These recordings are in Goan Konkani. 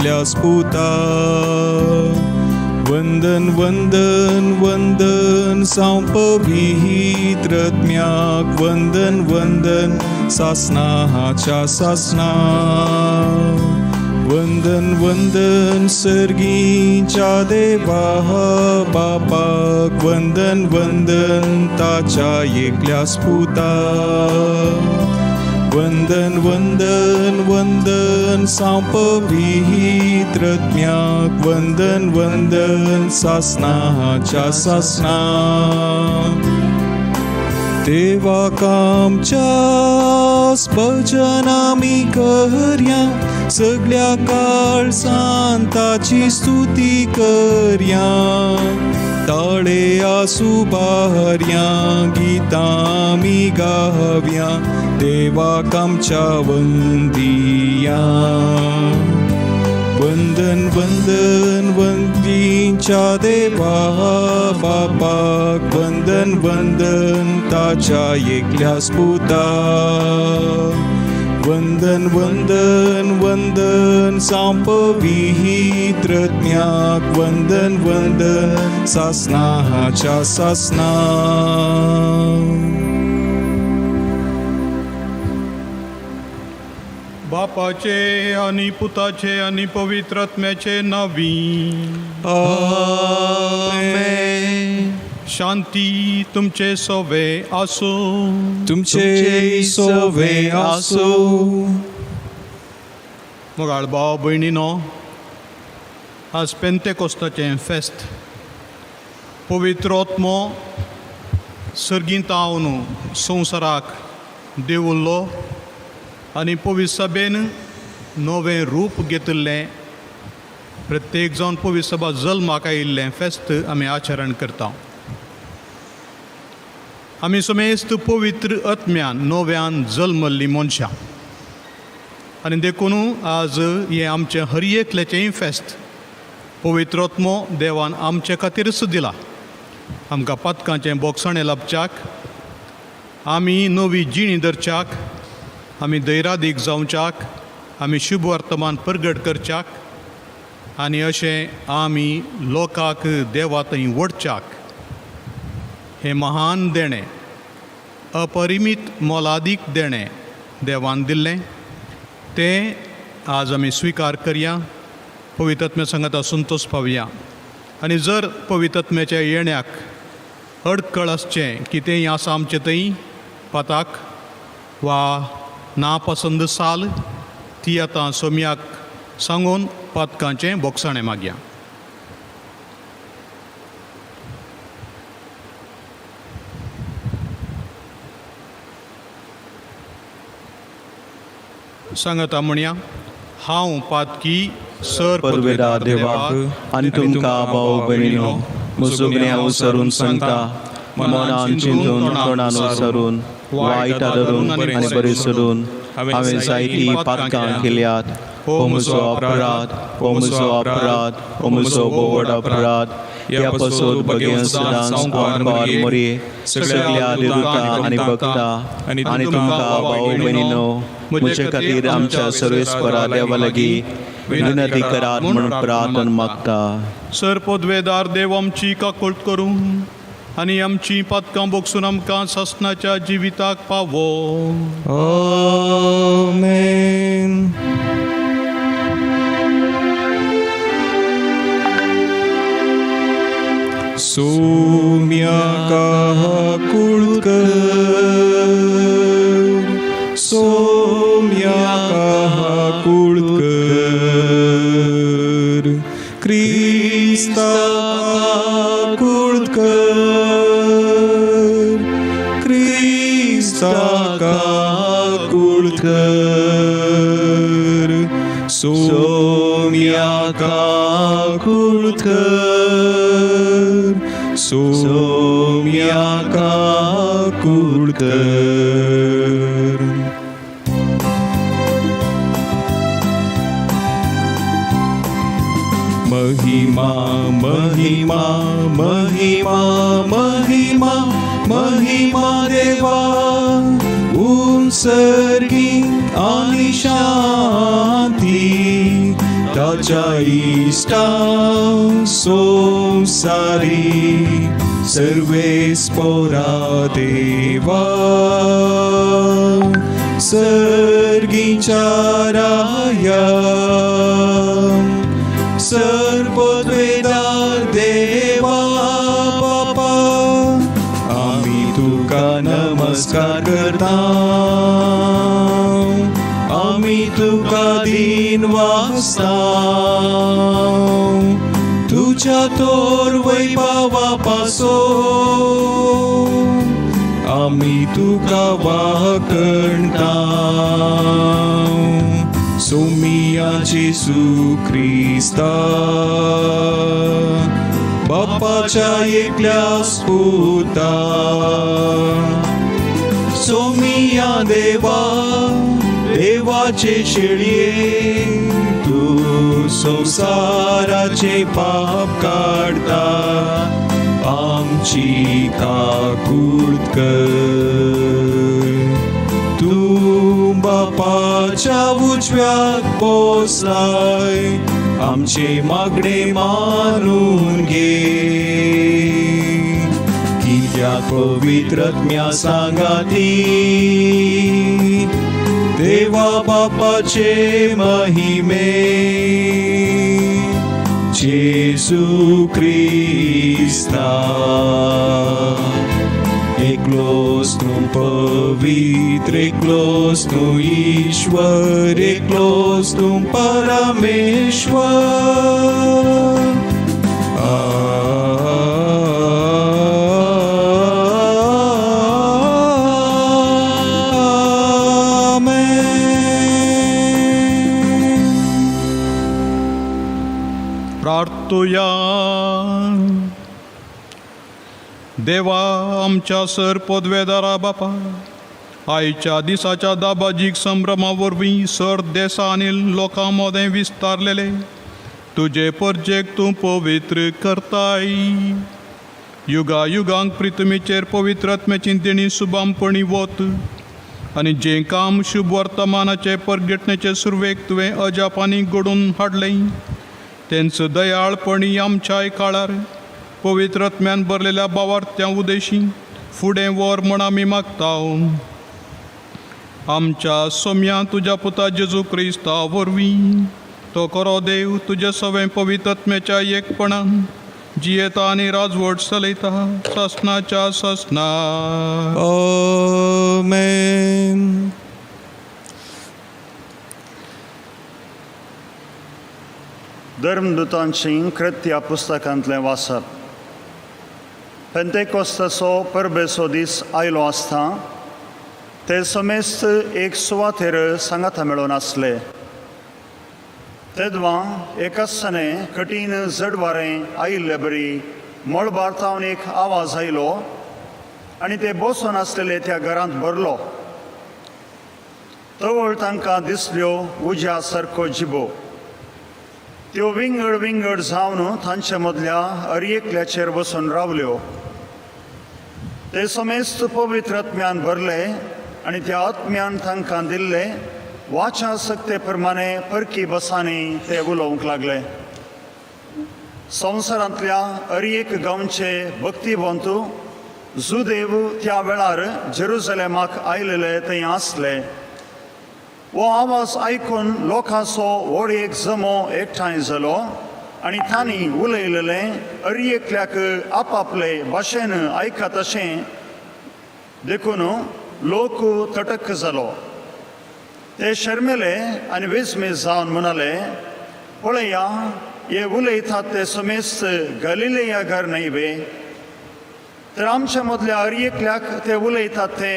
एकल्यास पुता. वंदन वंदन वंदन साव पवित्र आत्म्याक, वंदन वंदन सासनाच्या सासना. वंदन वंदन सर्गीच्या देवा बापाक, वंदन वंदन ताच्या एकल्यास पुता. वंदन वंदन वंदन साव पवित्र आत्म्याक, वंदन वंदन सासनाच्या सासना. देवाक आमच्या भजन आमी करया, सगल्या काळसान ताची स्तुती करया. ताळे आसुबारया गितां आमी गावया, देवाक आमच्या वंदिया. वंदन वंदन वंदीच्या देवा बापाक, वंदन वंदन ताच्या एकल्यास पुता. वंदन वंदन वंदन साव पवित्र आत्म्याक, वंदन वंदन सासनाच्या सासना. बापाचे आनी पुताचे आनी पवित्र आत्म्याचे नावी. आमेन. शांती तुमचे सोवे आसूं. तुमचे सोवे आसूं. मोगाळ भाव भयणीनो, आज पेंतेकोस्ताचें फेस्त. पवित्र आत्मो सर्गींत हावन संवसाराक देंवल्लो आनी पवित्र सभेन नवें रूप घेतिल्लें. प्रत्येक जावन पवित्र सभा जल्माक आयिल्लें फेस्त आमी आचरण करता. आमी समेस्त पवित्र आत्म्यान नव्यान जल्मल्लीं मनशां आनी देखून आज हें आमचें हर एकल्याचेंय फेस्त. पवित्र आत्मो देवान आमचे खातीरच दिला, आमकां पातकांचें बोगसाणें लाबच्याक, आमी नवी जिणी धरच्याक, आमी धैरादीक जावच्याक, आमी शुभ वर्तमान परगट करच्याक आनी अशें आमी लोकांक देवा थंय ओडच्याक. हें महान देणें, अपरिमीत मोलादीक देणें देवान दिल्लें, तें आज आमी स्विकार करया, पवित्र आत्म्या सांगाता संतोश पावया. आनी जर पवित्र आत्म्याच्या येण्याक अडकळ आसचें कितेंय आसा आमचें थंय पाताक वा नापसंद साल, ती आतां सोमयाक सांगून पातकांचें बोगसाणें मागया. सांगता म्हणया, हांव पातकी सर पदवेदार देवाक आनी तुमकां भाव भयणीनो म्हजो गुन्यांव सरून सांगता, मनान चिंतून तोंडान सरून वायट आदरून आनी बरें सोडून हांवें जायतीं पातकां केल्यात. हो म्हजो अपराध, हो म्हजो अपराध, हो म्हजो व्हड अपराध. ह्या पासून बगेन सदांच सावकार मोरये, सगल्या देवता आनी भक्ता आनी तुमकां भाव भयणीनो म्हजे खातीर आमच्या सर्वेस्परा देवा लागीं विनंती करात म्हणून प्रार्थना मागता. सर पदवेदार देव आमची काकुळट करूं आनी आमची पातकां बोगसून आमकां सासणाच्या जिविताक पावो. आमेन. सोम्या काकुळट कर, सोम्या काकुळट कर, क्रिस्ता काकुळट कर, क्रिस्ता काकुळट कर, सोम्या काकुळट कर, सोम्या काकुळट कर. महिमा महिमा महिमा महिमा महिमा देवा उंसर्गी आणि शांती ताच्या इश्टा संवसारी सर्वेस्पोरा देवा सर्गीच्या राया सर्वद्वेदार देवा बापा आमी तुका नमस्कार करता आमी तुका दीन वासता तुज्या तोर वैभावा पासो आमी तुका वाकणता सोमिया जेसू क्रिस्ता बापाच्या एकल्या पुता सोमिया देवा देवाचे शेळये तूं संवसाराचे पाप काडता आमची काकूट कर तूं बापाच्या उजव्याक पोसलाय आमचे मागणे मानून घे कित्याक पवित्रत्म्या सांगाती देवा बापाचे महिमे जेसू क्रिस्ता एकलोच तूं पवित्र एकलोच तूं ईश्वर एकलोच तूं परमेश्वर. आमेन. प्रार्थुया. देवा आमच्या सर पदवेदारा बापा, आयच्या दिसाच्या दाबाजीक संभ्रमा वरवीं सर देसा आनी लोकां मदें विस्तारलेले तुजे परजेक तूं पवित्र करताय. युगा युगांक प्रितमीचेर पवित्र आत्म्याची देणी सुबामपणी वत आनी जें काम शुभ वर्तमानाचे परगटण्याचे सुरवेक तुवें अजापांनी घडोवन हाडलें तेंच दयाळपणी आमच्याय काळार पवित्र आत्म्यान भरलेल्या बावार्थ्यां उदेशी फुडें व्हर म्हण आमी मागता, आमच्या सोम्या तुज्या पुता जेजू क्रिस्ता वरवीं. तो खरो देव तुज्या सवें पवित्र आत्म्याच्या एकपणान जियेता आनी राजवट चलयता सासनाच्या सासना. आमेन. धर्मदूतांची कृत्या पुस्तकांतलें वाचप. पेंतेकोस्ताचो परबेचो दीस आयलो आसता ते समेस्त एक सुवातेर सांगाता मेळून आसले. तेदवां एकाच कठीण जड वारें आयिल्ले बरी मळबार थावन एक आवाज आयलो आनी ते बसून आसलेले त्या घरांत भरलो. तवळ तांकां दिसल्यो उज्या सारको जिबो. त्यो विंगड विंगड जावन तांचे मदल्या हर एकल्याचेर बसून रावल्यो. ते समेस्त पवित्र आत्म्यान भरले आनी त्या आत्म्यान तांकां दिल्ले वाचा सक्ते प्रमाणे परकी बसांनी ते उलोवंक लागले. संवसारांतल्या हर एक गांवचे भक्तीवंत जुदेव त्या वेळार जेरुजलेमाक आयलेले थंय आसले. हो आवाज आयकून लोकांचो व्हड एक जमो एकठांय जालो आनी तांणी उलयलेलें हर एकल्याक आपापले भाशेन आयकत अशें देखून लोक तटक जालो. ते शर्मेले आनी विस्मीत जावन म्हणाले, पळया हे उलयतात ते समेस्त गलिलेया घर न्हय वे? तर आमच्या मदल्या हर एकल्याक ते उलयतात ते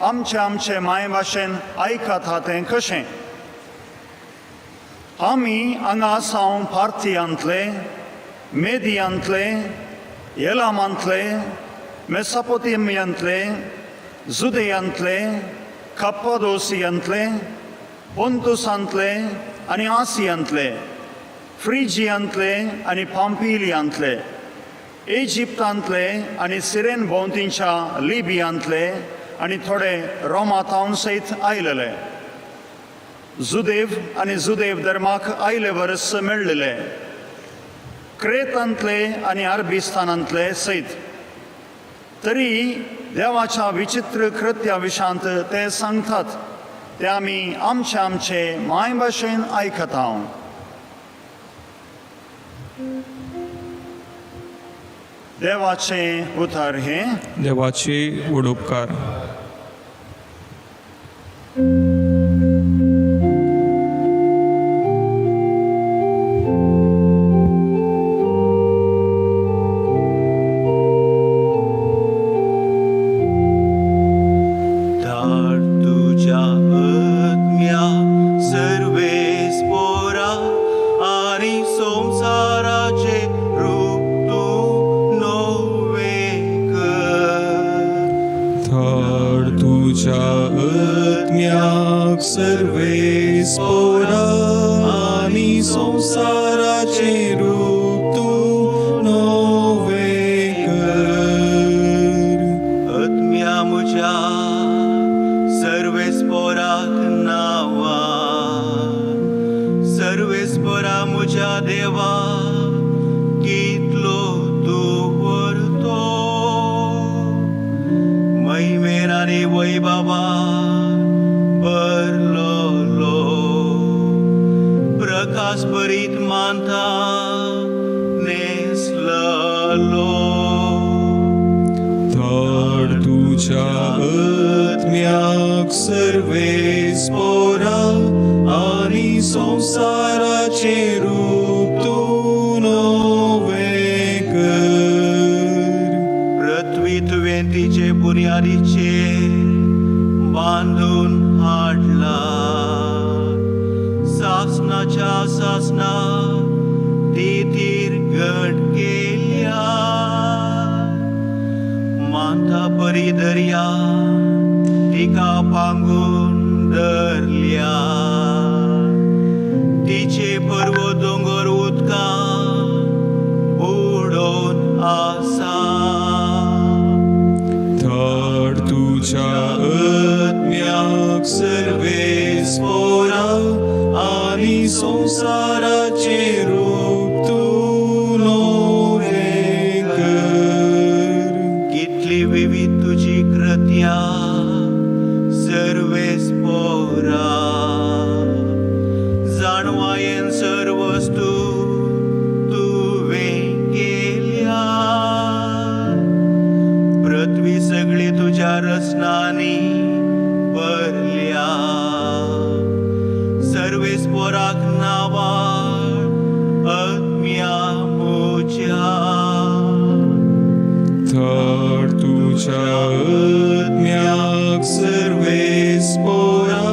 आमचे आमचे मायभाशेन आयकता तें कशें? आमी हांगा आसाव पार्थियांतले, मेदियांतले, एलामांतले, मेसापोतिमियांतले, जुदयांतले, कप्पादोसियांतले, पोंतुसांतले आनी आसियांतले, फ्रिजियांतले आनी पांपिलियांतले, इजिप्तांतले आनी सिरेन भोंवतींच्या लिबियांतले आनी थोडे रोमा थावन सयत आयलेले. जुदेव आनी जुदेव धर्माक आयले वर्स मेळ्ळेले, क्रेतांतले आनी अरबिस्तानांतले सयत. तरी देवाच्या विचित्र कृत्या विशांत ते सांगतात ते आमी आमचे आमचे मायभाशेन आयकता. देवाचें उतर हें. देवाची उडोपकार. धाड तुज्या आत्म्या सर्वेस पोरा आनी संवसाराचे रूप तूं नवें कर. धाड तुज्या आत्म्याक सर्वेस पोरा आनी संवसाराचें रूप तूं नवें कर. आत्म्या म्हज्या सर्वेस पोराक नांवा, सर्वेस पोरा म्हज्या देवा कितलो तूं व्हरतो, महिमेन आनी वैभवा भरलोलो, प्रकाश भरीत मानता नेसलो. धाड तुज्या आत्म्याक सर्वेस पोरा आनी संवसाराचें रूप तूं नवें कर. पृथ्वी तुवें तिचे बुन्यादीचेर बांदून हाडला, सासनाच्या सासना ती तीर घट केल्या, मानता परी दर्या तिका पांगून धरल्या, तिचे पर्व दोंगर उदका उडोवन आसा. धाड तुज्या आत्म्याक सर्वेस पोरा आनी संवसाराचें रूप तूं नवें कर. कितली विविध तुजी कृत्या सर्वेस पोरा, जाणवायेन सर्वस्तू तुवें केल्या, पृथ्वी सगळी तुज्या रचनांनी भरल्या, सर्वेस पोराक नांवाळ आत्म्या म्हज्या. धाड तुज्या आत्म्याक सर्वेस पोरा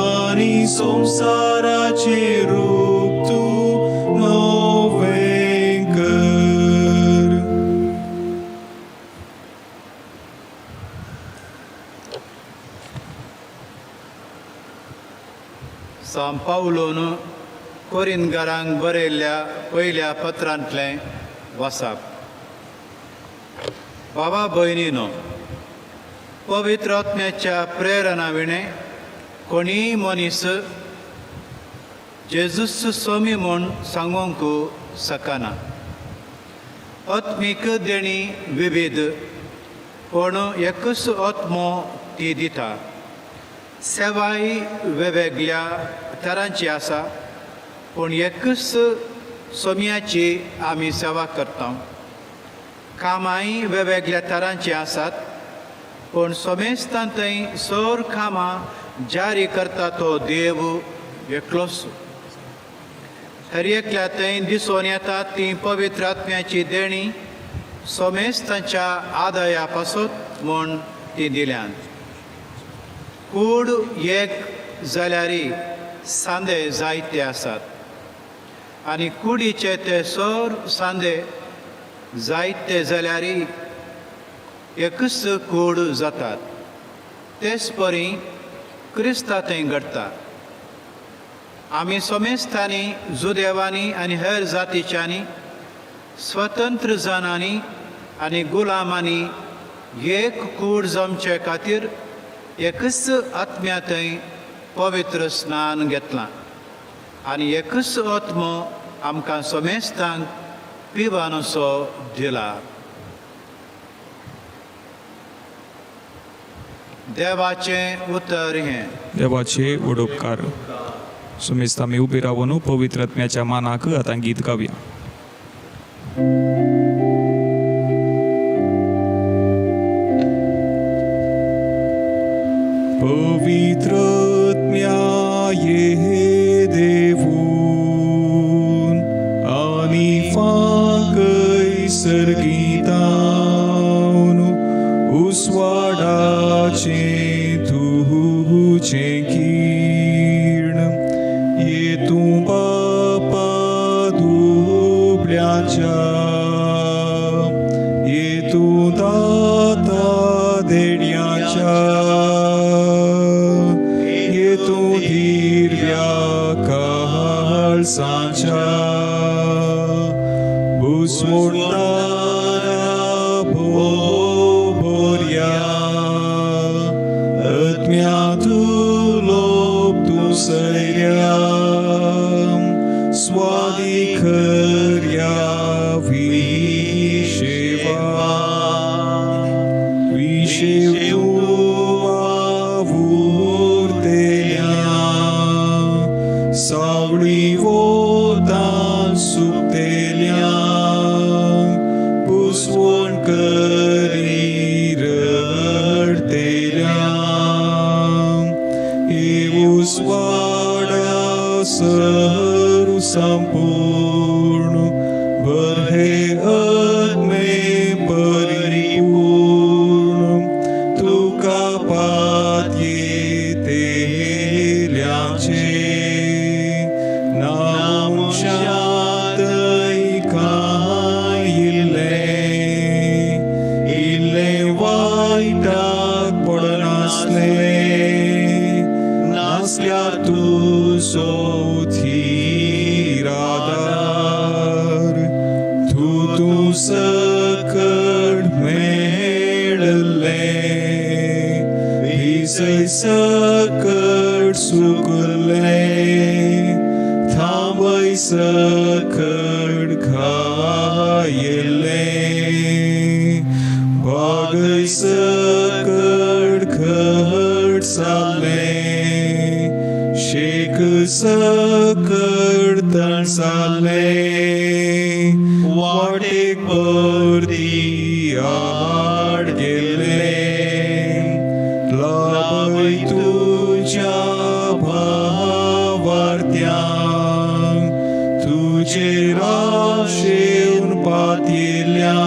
आनी संवसाराचें रूप तूं नवें कर. सांव पावलोन कोरिनगारांक बरयल्ल्या पयल्या पत्रांतलें वाचप. बाबा भयणीनो, पवित्र आत्म्याच्या प्रेरणा विणें कोणीय मनीस जेजूस स्वामी म्हूण सांगूंक शकना. आत्मीक देणी विविध, पूण एकूच आत्मो ती दिता. सेवाय वेगवेगळ्या तरांची आसा, पूण एकूच सोम्याची आमी सेवा करता. कामांय वेगवेगळ्या तरांची आसात, पूण सोमेस्तान थंय सर कामां जारी करता तो देव एकलोच. हर एकल्या थंय दिसून येता ती पवित्र आत्म्याची देणी सोमेस्तांच्या आदाया पासत म्हूण ती दिल्यात. कूड एक जाल्यार सांदे जायते आसात आनी कुडीचे ते सर सांदे जायते जाल्यार एकूच कूड जातात. तेच परी क्रिस्ता थंय घडटा. आमी सोमेस्तांनी, जुदेवांनी आनी हेर जातीच्यांनी, स्वतंत्र जाणांनी आनी गुलामांनी एक कूड जमचे खातीर एकूच आत्म्या थंय पवित्र स्नान घेतलां आनी एकूच आत्मो आमकां समेस्तांक पिवानसो दिला. देवाचें उतर हें. देवाचे वडोपकार. सुमेस्त आमी उबी रावन पवित्र आत्म्याच्या मानाक आतां गीत गावया. पवित्र आत्म्या ये देवून आनी फांकय सर्गीतावन उस्वाडाचें तुजें किर्ण ये तूं बापा दुबळ्याच्या ये तूं दाता देण्याच्या ये तूं हिरव्या काळसाच्या भुसवणारा भोर्या आत्म्या तुलोप तूं सैर्या स्वादी खर्या विशेवा विशेव तूं वावुरतेल्या सावळी वोतान सुकतेल्या पुसवण करी रडतेल्या हे उस्वाडा सरू संपूर्ण बरे आत्मे परिपूर्ण तुका पातयेतेल्याचे नामशात इल्लें इल्लें वायटाक पडनासलें नासल्या तुजो थीर आदार तूं तूं सकट मेळलें विजय सकट सुकलें थांबय सकट घायलें बागय सकट घट जालें शेक सकट तणसालें वाटेक परती आड गेलें लाभय तुज्या भावार्त्यांक तुजेर आशेवन पातयेल्या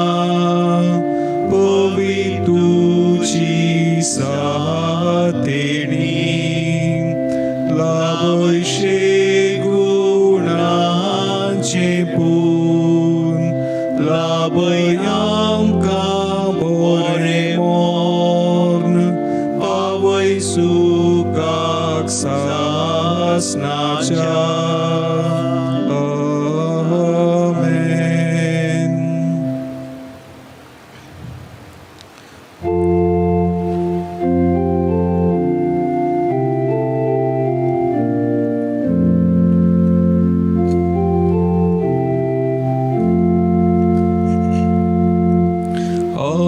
पवी तुजी सातेणी लाभय गुणांचें पून लाभय आमकां बरें मोर्न पावय सुखाक सासनाच्या. आमेन.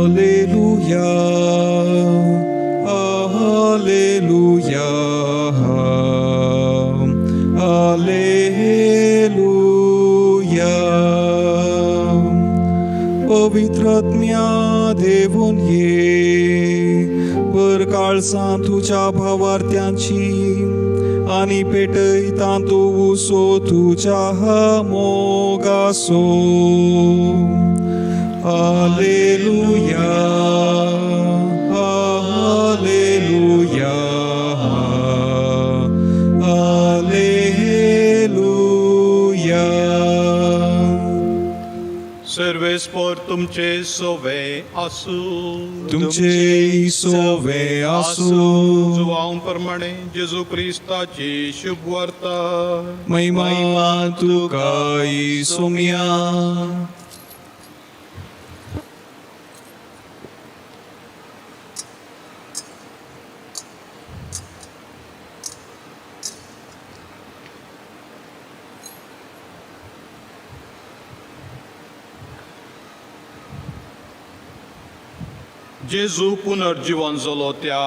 Alleluia, Alleluia, Alleluia. पवित्र आत्म्या देवून ये बर काळसां तुज्या भावार्त्यांची आनी पेटयता तूं उसो तुज्या मोगासो. Alleluia, Alleluia, Alleluia. सर्वेस्पर तुमचे सोवे आसूं. तुमचे सोवे आसूं. जुवांव प्रमाणे जेजू क्रिस्ताची शुभ वार्ता. महिमा तुका सोम्या. जेजू पुनर्जिवन जालो त्या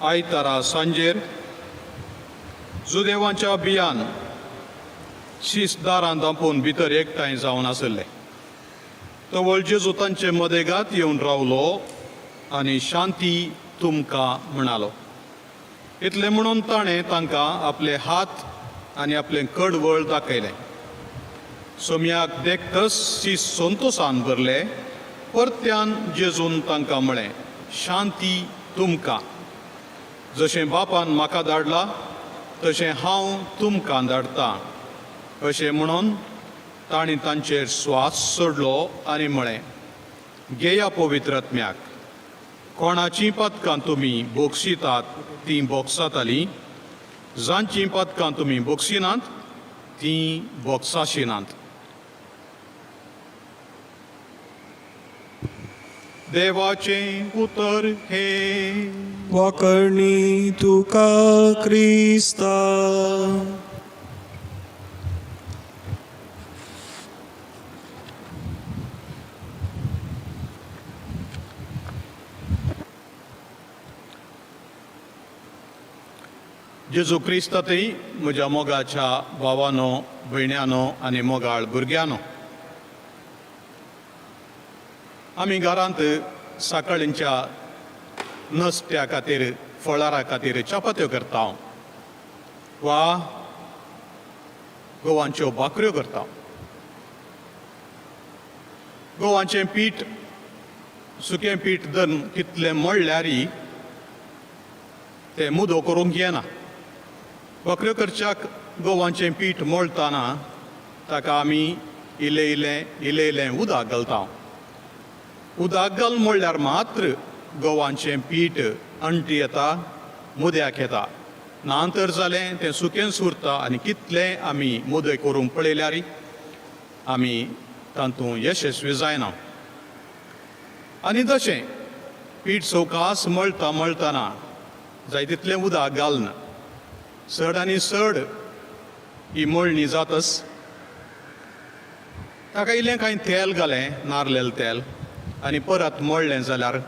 आयतारा सांजेर जुदेवांच्या बियान शीस दारां दांपून भितर एकठांय जावन आसले. तवळ जेजू तांचे मदेगात येवन रावलो आनी शांती तुमकां म्हणालो. इतलें म्हणून ताणें तांकां आपले हात आनी आपलें कडवळ दाखयलें. सोम्याक देखतच शीस संतोसान भरले. परत्यान जेजून तांकां म्हळें, शांती तुमकां. जशें बापान म्हाका धाडला तशें हांव तुमकां धाडटा. अशें म्हणून तांणी तांचेर स्वास सोडलो आनी म्हळें, घेया पवित्र आत्म्याक. कोणाचीं पातकां तुमी बोगशितात तीं बोगसातालीं, जांचीं पातकां तुमी बोगशिनात तीं बोगसाशिनात. देवाचें उतर हें. वाकर्णी तुका क्रिस्ता. जेजू क्रिस्तांतय म्हज्या मोगाच्या भावानो, भयण्यानो आनी मोगाळ भुरग्यांनो, आमी घरांत सकाळींच्या नसत्या खातीर, फळारा खातीर चपात्यो करता वा गोवांच्यो भाकऱ्यो करता. गोवांचें पीठ, सुकें पीठ धरून कितलें मळल्यारय तें मुदो करूंक येना. भाकऱ्यो करच्याक गोवांचें पीठ मळटाना ताका आमी इल्लें इल्लें इल्लें इल्लें उदक घालता. उदक घाल म्हणल्यार मात्र गोवांचें पीठ अंटी येता, मुद्याक येता. ना तर जालें तें सुकेंच उरता आनी कितलें आमी मुदे करूंक पळयल्यार आमी तातूंत यशस्वी जायना. आनी तशें पीठ सवकास मळटा मळटना जाय तितलें उदक घालना चड आनी चड ही मळणी जातच. ताका इल्लें कांय तेल घालें, नारलेल तेल, आनी परत मळ्ळें जाल्यार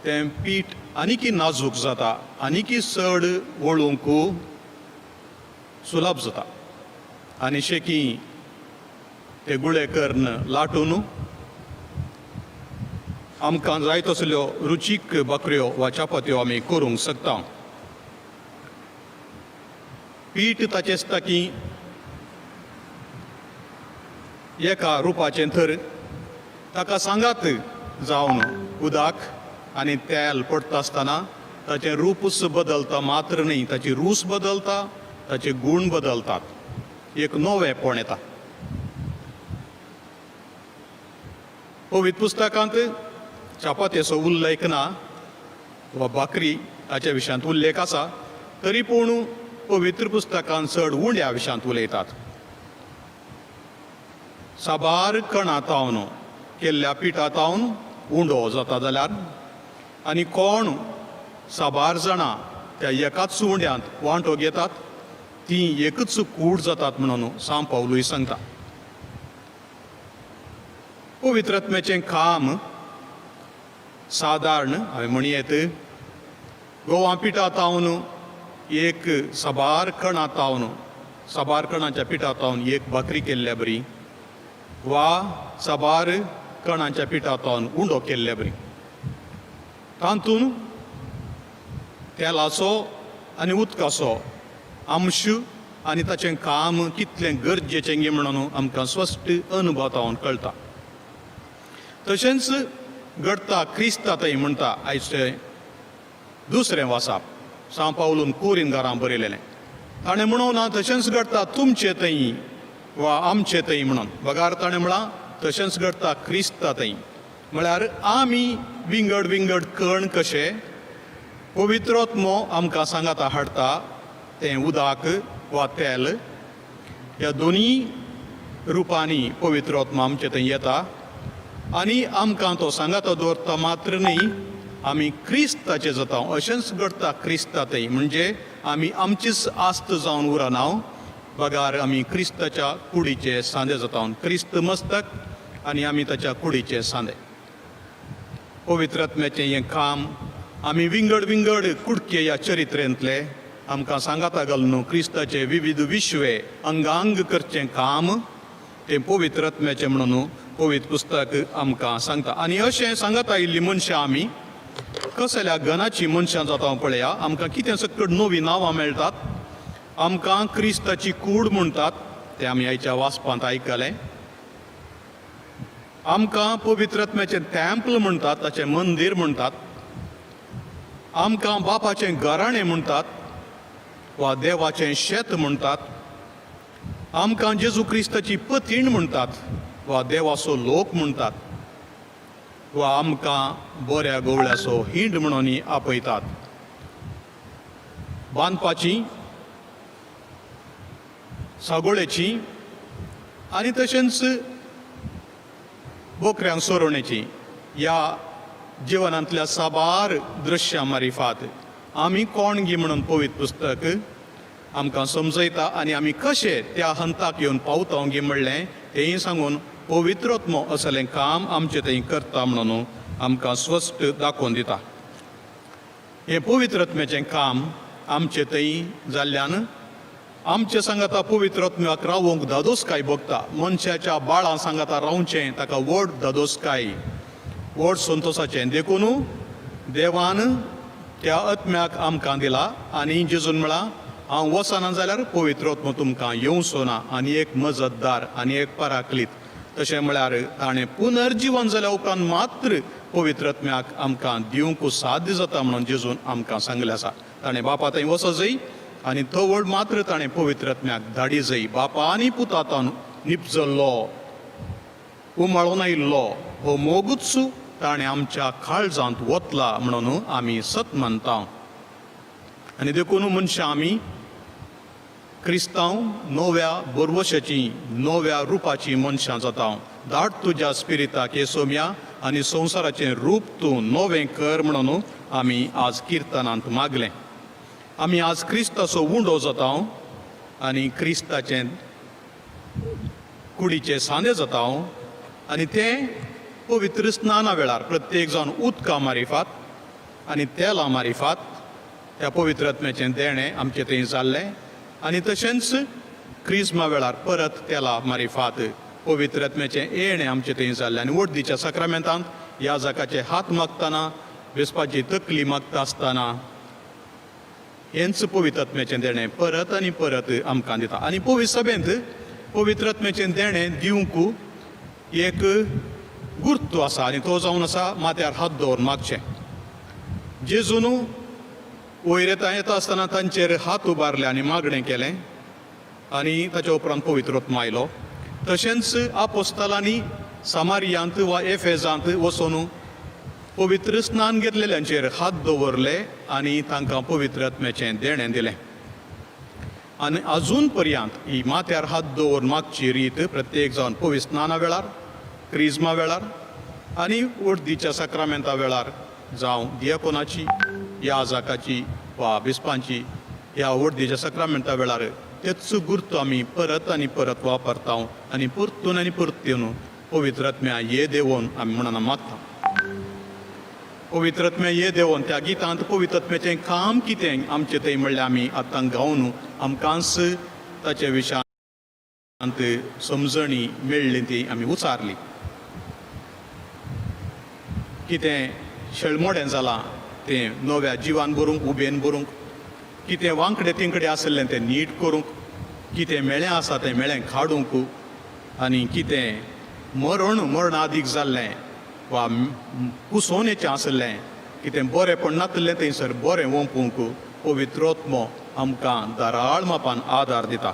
तें पीठ आनीकी नाजूक जाता, आनीकी चड वळूंक सुलभ जाता. आनी शेकी ते गुळे करून लाटून आमकां जाय तसल्यो रुचीक भाकऱ्यो वा चपात्यो आमी करूंक शकता. पीठ ताचें आसता की एका रुपाचें थर ताका सांगात जावन उदक आनी तेल पडटा आसतना ताचें रूपच बदलता मात्र न्ही, ताची रूच बदलता, ताचे गूण बदलतात, एक नवेंपण येता. पवित्र पुस्तकांत चपातेचो उल्लेख ना वा भाकरी हाच्या विशयांत उल्लेख आसा, तरी पूण पवित्र पुस्तकांत चड उण्या विशयांत उलयतात. साबार कणां तावन केल्ल्या पिठा तावन उंडो जाता जाल्यार आनी कोण साबार जाणां त्या एकाच उंड्यांत वांटो घेतात ती एकच कूड जातात म्हणून सांव पावलूय सांगता. पवित्र आत्म्याचें काम सादारण हांवें म्हणयेत गोवा पिठा तावन एक साबार कणां तावन, साबार कणांच्या पिठा तावन एक भाकरी केल्ल्या बरी वा साबार कणांच्या पिठा तावन उंडो केल्ल्या बरी. तातूंत तेलाचो आनी उदकाचो अंश आनी ताचें काम कितलें गरजेचें गे म्हणून आमकां स्पश्ट अनुभव तावन कळटा. तशेंच घडटा क्रिस्ता थंय म्हणटा आयचें दुसरें वासाप सांव पावलून कोरीन घरां बरयलेलें. ताणें म्हणूं ना तशेंच घडटा तुमचे थंय वा आमचे थंय म्हणून, बगार ताणें म्हळां तशेंच घडटा क्रिस्ता थंय. म्हळ्यार आमी विंगड विंगड कण कशे पवित्र आत्मो आमकां सांगाता हाडटा तें उदक वा तेल ह्या दोनी रुपांनी पवित्र आत्मो आमचे थंय येता आनी आमकां तो सांगाता दवरता मात्र न्ही, आमी क्रिस्ताचे जाता. अशेंच घडटा क्रिस्ता थंय, म्हणजे आमी आमचीच आस्त जावन उरना, बगार आमी क्रिस्ताच्या कुडीचे सांदे जाता. क्रिस्त मस्तक आनी आमी ताच्या कुडीचे सांदे. पवित्र आत्म्याचें हें काम आमी विंगड विंगड कुडके ह्या चरित्रेंतले आमकां सांगाता घालून क्रिस्ताचे विविध विश्वे अंगांग करचें काम तें पवित्र आत्म्याचें म्हणून पवित्र पुस्तक आमकां सांगता. आनी अशें सांगता आयिल्लीं मनशां आमी कसल्या गणाची मनशां जाता पळया. आमकां कितें सकट नवीं नांवां मेळटात. आमकां क्रिस्ताची कूड म्हणटात तें आमी आयच्या वाचपांत आयकलें. आमकां पवित्र आत्म्याचें तेंपल म्हणटात, ताचें मंदीर म्हणटात. आमकां बापाचें घराणें म्हणटात वा देवाचें शेत म्हणटात. आमकां जेजू क्रिस्ताची पतीण म्हणटात वा देवाचो लोक म्हणटात वा आमकां बऱ्या गोवळ्याचो हिंड म्हणून आपयतात. बांदपाची, सागोळेची आनी तशेंच बोकऱ्यांक सोरोवणेची ह्या जिवनांतल्या साबार दृश्यां मारिफात आमी कोण गी म्हणून पवित्र पुस्तक आमकां समजयता आनी आमी कशे त्या हंताक येवन पावता गी म्हणलें तेंय सांगून पवित्रोत्मो असलें काम आमचें थंय करता म्हणून आमकां स्पश्ट दाखोवन दिता. हें पवित्रत्म्याचें काम आमचें थंय जाल्ल्यान आमचे सांगाता पवित्रत्म्याक रावोंक धादोसकाय भोगता. मनशाच्या बाळां सांगाता रावचें ताका व्हड धादोसकाय, व्हड संतोसाचें. देखून देवान त्या आत्म्याक आमकां दिला आनी जेजून म्हळां हांव वचना जाल्यार पवित्रत्म तुमकां येवचो ना आनी एक मजतदार आनी एक पराकलीत. तशें म्हळ्यार ताणें पुनर्जिवन जाल्या उपरांत मात्र पवित्रत्म्याक आमकां दिवंक साध्य जाता म्हणून जेजून आमकां सांगलें आसा. ताणें बापा थंय वचो जय आनी तवळ मात्र ताणें पवित्रत्म्याक धाडी जय. बापा आनी पुतातान निपजल्लो उमाळून आयिल्लो हो मोगूच ताणें आमच्या काळजांत वतला म्हणून आमी सत मानता. आनी देखून मनशां आमी क्रिस्तांव नव्या बरवशाची नव्या रुपाची मनशां जाता. धाड तुज्या स्पिरिताक हे सोम्या आनी संवसाराचें रूप तूं नवें कर म्हणून आमी आज किर्तनांत मागलें. आमी आज क्रिस्ताचो उंडो जाता आनी क्रिस्ताचें कुडीचे सांदे जाता आनी तें पवित्र स्नाना वेळार प्रत्येक जावन उदकां मारिफात आनी तेलां मारिफात त्या पवित्र आत्म्याचें देणें आमचें थंय जाल्लें. आनी तशेंच क्रिस्मा वेळार परत तेला मारिफात पवित्र आत्म्याचें येणें आमचें थंय जाल्लें. आनी वडदीच्या साक्रामेंतांत ह्या जाकाचे हात मागतना, बेसपाची तकली मागता आसतना हेंच पवित्र आत्म्याचें देणें परत आनी परत आमकां दिता. आनी पवित्र सभेंत पवित्र आत्म्याचें देणें दिवंक एक गुर्तू आसा आनी तो जावन आसा माथ्यार हात दवरून मागचें. जेजून वयर येता येता आसतना तांचेर हात उबारले आनी मागणें केलें आनी ताच्या उपरांत पवित्र आत्मो आयलो. तशेंच आपोस्तलांनी सामारियांत वा एफेजांत वचून पवित्र स्नान घेतलेल्यांचेर हात दवरले आनी तांकां पवित्र आत्म्याचें देणें दिलें. आनी अजून पर्यंत ही माथ्यार हात दवरून मागची रीत प्रत्येक जावन पवित्र स्नाना वेळार, क्रिज्मा वेळार आनी वडदीच्या साक्रामेंता वेळार जावं दियाकोनाची, याजकाची वा बिस्पांची ह्या वडदीच्या साक्रामेंता वेळार तेच गुर्त आमी परत आनी परत वापरता आनी परतून आनी परतून पवित्र आत्म्या ये देवोन आमी म्हणून मागता. पवित्र आत्म्या ये देवोन त्या गितांत पवित्र आत्म्याचें काम कितें आमचें थंय म्हणल्यार आमी आतां गावन आमकांच ताचे विशयांत समजणी मेळ्ळी ती आमी उचारली. कितें शेळमोडें जालां तें नव्या जिवान भरूंक, उबेन भरूंक, कितें वांकडें तिंकडें आशिल्लें तें नीट करूंक, कितें मेळें आसा तें मेळें काडूंक आनी कितें मरण मरणादीक जाल्लें वा कुसोवणेचें आशिल्लें कितें बरेंपण नातिल्लें थंयसर बरें ओंपूंक पवित्रोत्मो आमकां दाराळ मापान आदार दिता.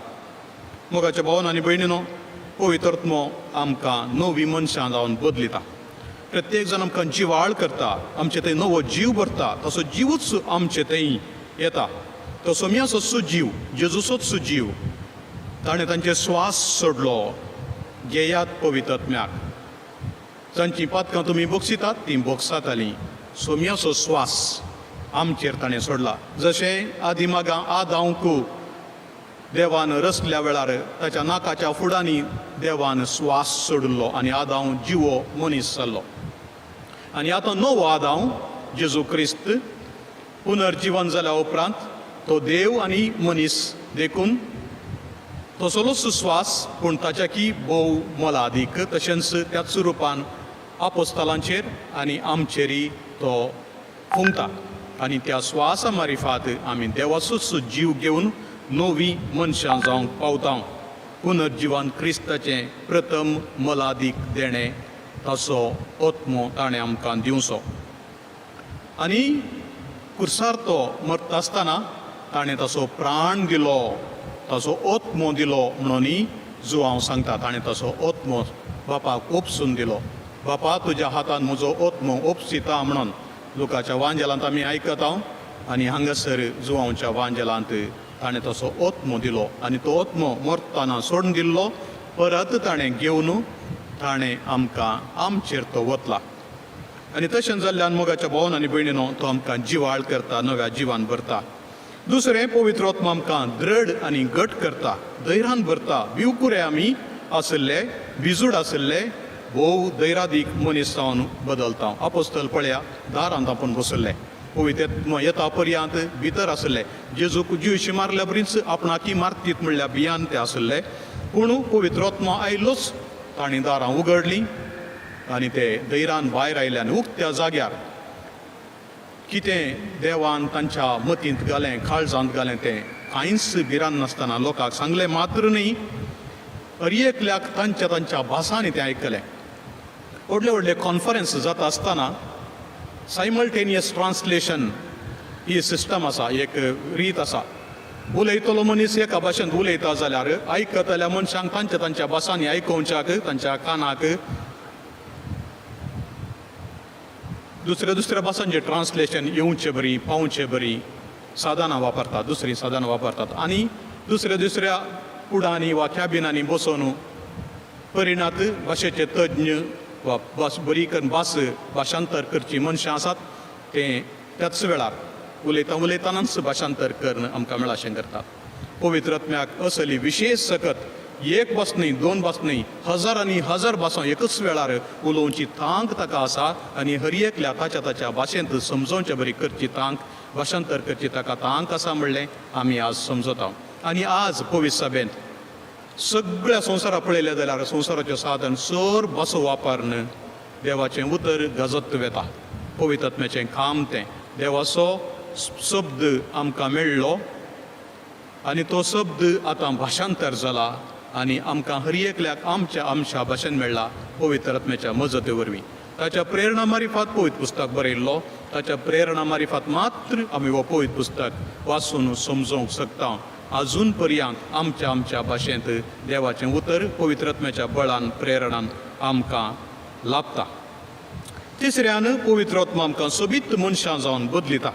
मोगाच्या भावन आनी भयणीनो, पवित्रोत्मो आमकां नवी मनशां जावन बदलिता. प्रत्येक जाण आमकां जिवाळ करता, आमचे थंय नवो जीव भरता, तसो जिवूच आमचे थंय येता. तो सोम्याचो जीव, जेजूचोच जीव, ताणें तांचे स्वास सोडलो. घेयात पवित्र आत्म्याक. जांचीं पातकां तुमी बोगसितात तीं बोगसातालीं. सोम्याचो स्वास आमचेर ताणें सोडला. जशें आदिमागां आदांवक देवान रसल्या वेळार ताच्या नाकाच्या फुडांनी देवान स्वास सोडिल्लो आनी आदांव जिवो मनीस जाल्लो. आनी आतां नवो आदांव जेजू क्रिस्त पुनर्जिवन जाल्या उपरांत तो देव आनी मनीस देखून तसलोच स्वास पूण ताच्याकी भोव मोलादीक, तशेंच त्याच रुपान आपोस्तलांचेर आनी आमचेरय तो फुंकता आनी त्या स्वासा मारिफात आमी देवाचोच जीव घेवन नवी मनशां जावंक पावता. पुनर्जिवन क्रिस्ताचें प्रथम मोलादीक देणें ताचो आत्मो ताणें आमकां दिवचो. आनी कुर्सार तो मरता आसतना ताणें ताचो प्राण दिलो, ताचो आत्मो दिलो म्हणून जुआंव सांगता. ताणें ताचो आत्मो बापाक ओपसून दिलो. बापा तुज्या हातान म्हजो आत्मो ओपसिता म्हणून लुकाच्या वांजेलांत आमी आयकत हांव आनी हांगासर जुआंवच्या वांजेलांत ताणें तसो आत्मो दिलो आनी तो आत्मो मरतना सोडून दिल्लो, परत ताणें घेवन ताणें आमकां आमचेर तो वतला. आनी तशें जाल्ल्यान मोगाच्या भोवन आनी भयणीनो तो आमकां जिवाळ करता, नव्या जिवान भरता. दुसरें, पवित्र आत्मो आमकां द्रड आनी घट करता, धैर्यान भरता. भिवकुरे आमी आशिल्ले, भिजूड आशिल्ले, भोव धैर्यादीक मनीस जावन बदलता. आपोस्तल पळया दारांत आपूण बसल्ले, पवित्र आत्मो येता पर्यंत भितर आशिल्ले. जेजूक जिवशी मारल्या बरीच आपणाकी मारतीत म्हणल्यार भियान ते आशिल्ले, पूण पवित्र आत्मो आयलोच, तांणी दारां उगडलीं आनी ते धैर्यान भायर आयले आनी उक्त्या जाग्यार कितें देवान तांच्या मतींत घालें, काळजांत घालें तें कांयच भिरांत नासतना लोकांक सांगलें मात्र न्ही, हर एकल्याक तांच्या तांच्या भासांनी तें आयकलें. व्हडले व्हडले कॉन्फरन्स जाता आसतना सायमल्टेनियस ट्रान्सलेशन ही सिस्टम आसा, एक रीत आसा. उलयतलो मनीस एका भाशेंत उलयता जाल्यार आयकतल्या मनशांक तांच्या तांच्या भासांनी आयकोवच्याक तांच्या कानाक दुसऱ्या दुसऱ्या भासांचें ट्रान्सलेशन येवचें बरी पावचें बरी साधनां वापरतात, दुसरीं साधनां वापरतात आनी दुसऱ्या दुसऱ्या कुडांनी वा कॅबिनांनी बसोवन परिणात भाशेचे तज्ञ वा भास बरी करून भास भाशांतर करची मनशां आसात तें त्याच वेळार उलयता उलयतनाच भाशांतर करून आमकां मेळाशें करतात. पवित्र आत्म्याक असली विशेश सकत एक भास न्ही, दोन भास न्ही, हजारांनी हजार भासां एकच वेळार उलोवची तांक ताका आसा आनी हर एकल्या ताच्या ताच्या भाशेंत समजोवचे बरी करची तांक, भाशांतर करची ताका तांक आसा म्हणलें आमी आज समजता. आनी आज पवित्र सभेंत सगळ्या संवसारा पळयलें जाल्यार संवसाराचें साधन चड भासो वापरून देवाचें उतर गाजत वेता. पवित्र आत्म्याचें काम तें, देवाचो शब्द आमकां मेळ्ळो आनी तो शब्द आतां भाशांतर जाला आनी आमकां हर एकल्याक आमच्या आमच्या भाशेन मेळ्ळा पवित्र आत्म्याच्या मजती वरवीं. ताच्या प्रेरणा मारिफात पवित्र पुस्तक बरयल्लो, ताच्या प्रेरणा मारिफात मात्र आमी हो पवित्र पुस्तक वाचून समजोवंक शकता. अजून पर्यंत आमच्या आमच्या भाशेंत देवाचें उतर पवित्र आत्म्याच्या बळान प्रेरणान आमकां लाभता. तिसऱ्यान, पवित्र आत्मा आमकां सोबीत मनशां जावन बदलिता.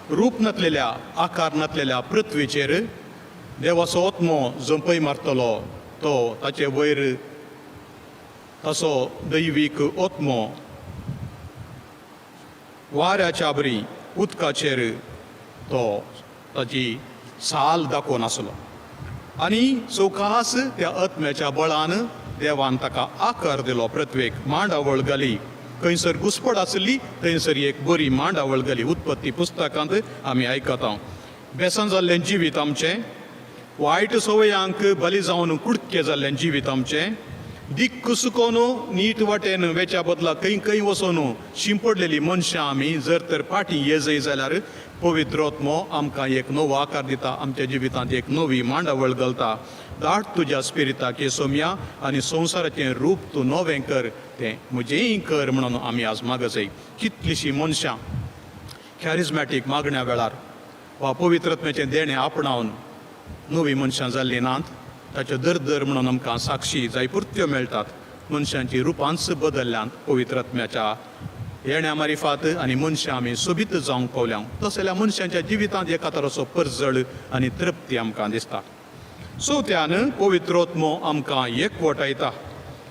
रूप नासलेल्या, आकार नासलेल्या पृथ्वीचेर देवाचो आत्मो जंपय मारतलो तो ताचे वयर ताचो दैवीक आत्मो वाऱ्याच्या बरी उदकाचेर तो ताची साल दाखोवन आसलो आनी चौकास त्या आत्म्याच्या बळान देवान ताका आकार दिलो. पृथ्वेक मांडावळ घाली, खंयसर घुसपड आसली थंयसर एक बरी मांडावळ घाली. उत्पत्ती पुस्तकांत आमी आयकता. बेसन जाल्लें जिवीत आमचें, वायट संवयांक बली जावन कुडके जाल्लें जिवीत आमचें, दिक्क सुकोन नीट वाटेन वेच्या बदला खंय खंय वचोन शिंपडलेली मनशां आमी जर तर फाटीं येजय जाल्यार पवित्र आत्मो आमकां एक नवो आकार दिता, आमच्या जिवितांत एक नवी मांडावळ घालता. धाड तुज्या स्पिरिताक सोमया आनी संवसाराचें रूप तूं नवें कर, तें म्हजेंय कर म्हणून आमी आज मागजय. कितलींशीं मनशां कॅरिजमॅटीक मागण्या वेळार वा पवित्र आत्म्याचें देणें आपणावन नवीं मनशां जाल्लीं नात, ताच्यो दर म्हणून आमकां साक्षी जायपुरत्यो मेळटात. मनशांची रुपांच बदल्ल्यान पवित्र आत्म्याच्या येण्या मारिफात आनी मनशां आमी सोबीत जावंक पावल्या. तसल्या मनशांच्या जिवितांत एका तराचो परजळ आनी तृप्ती आमकां दिसता. चवथ्यान, पवित्र आत्मो आमकां एकवटायता.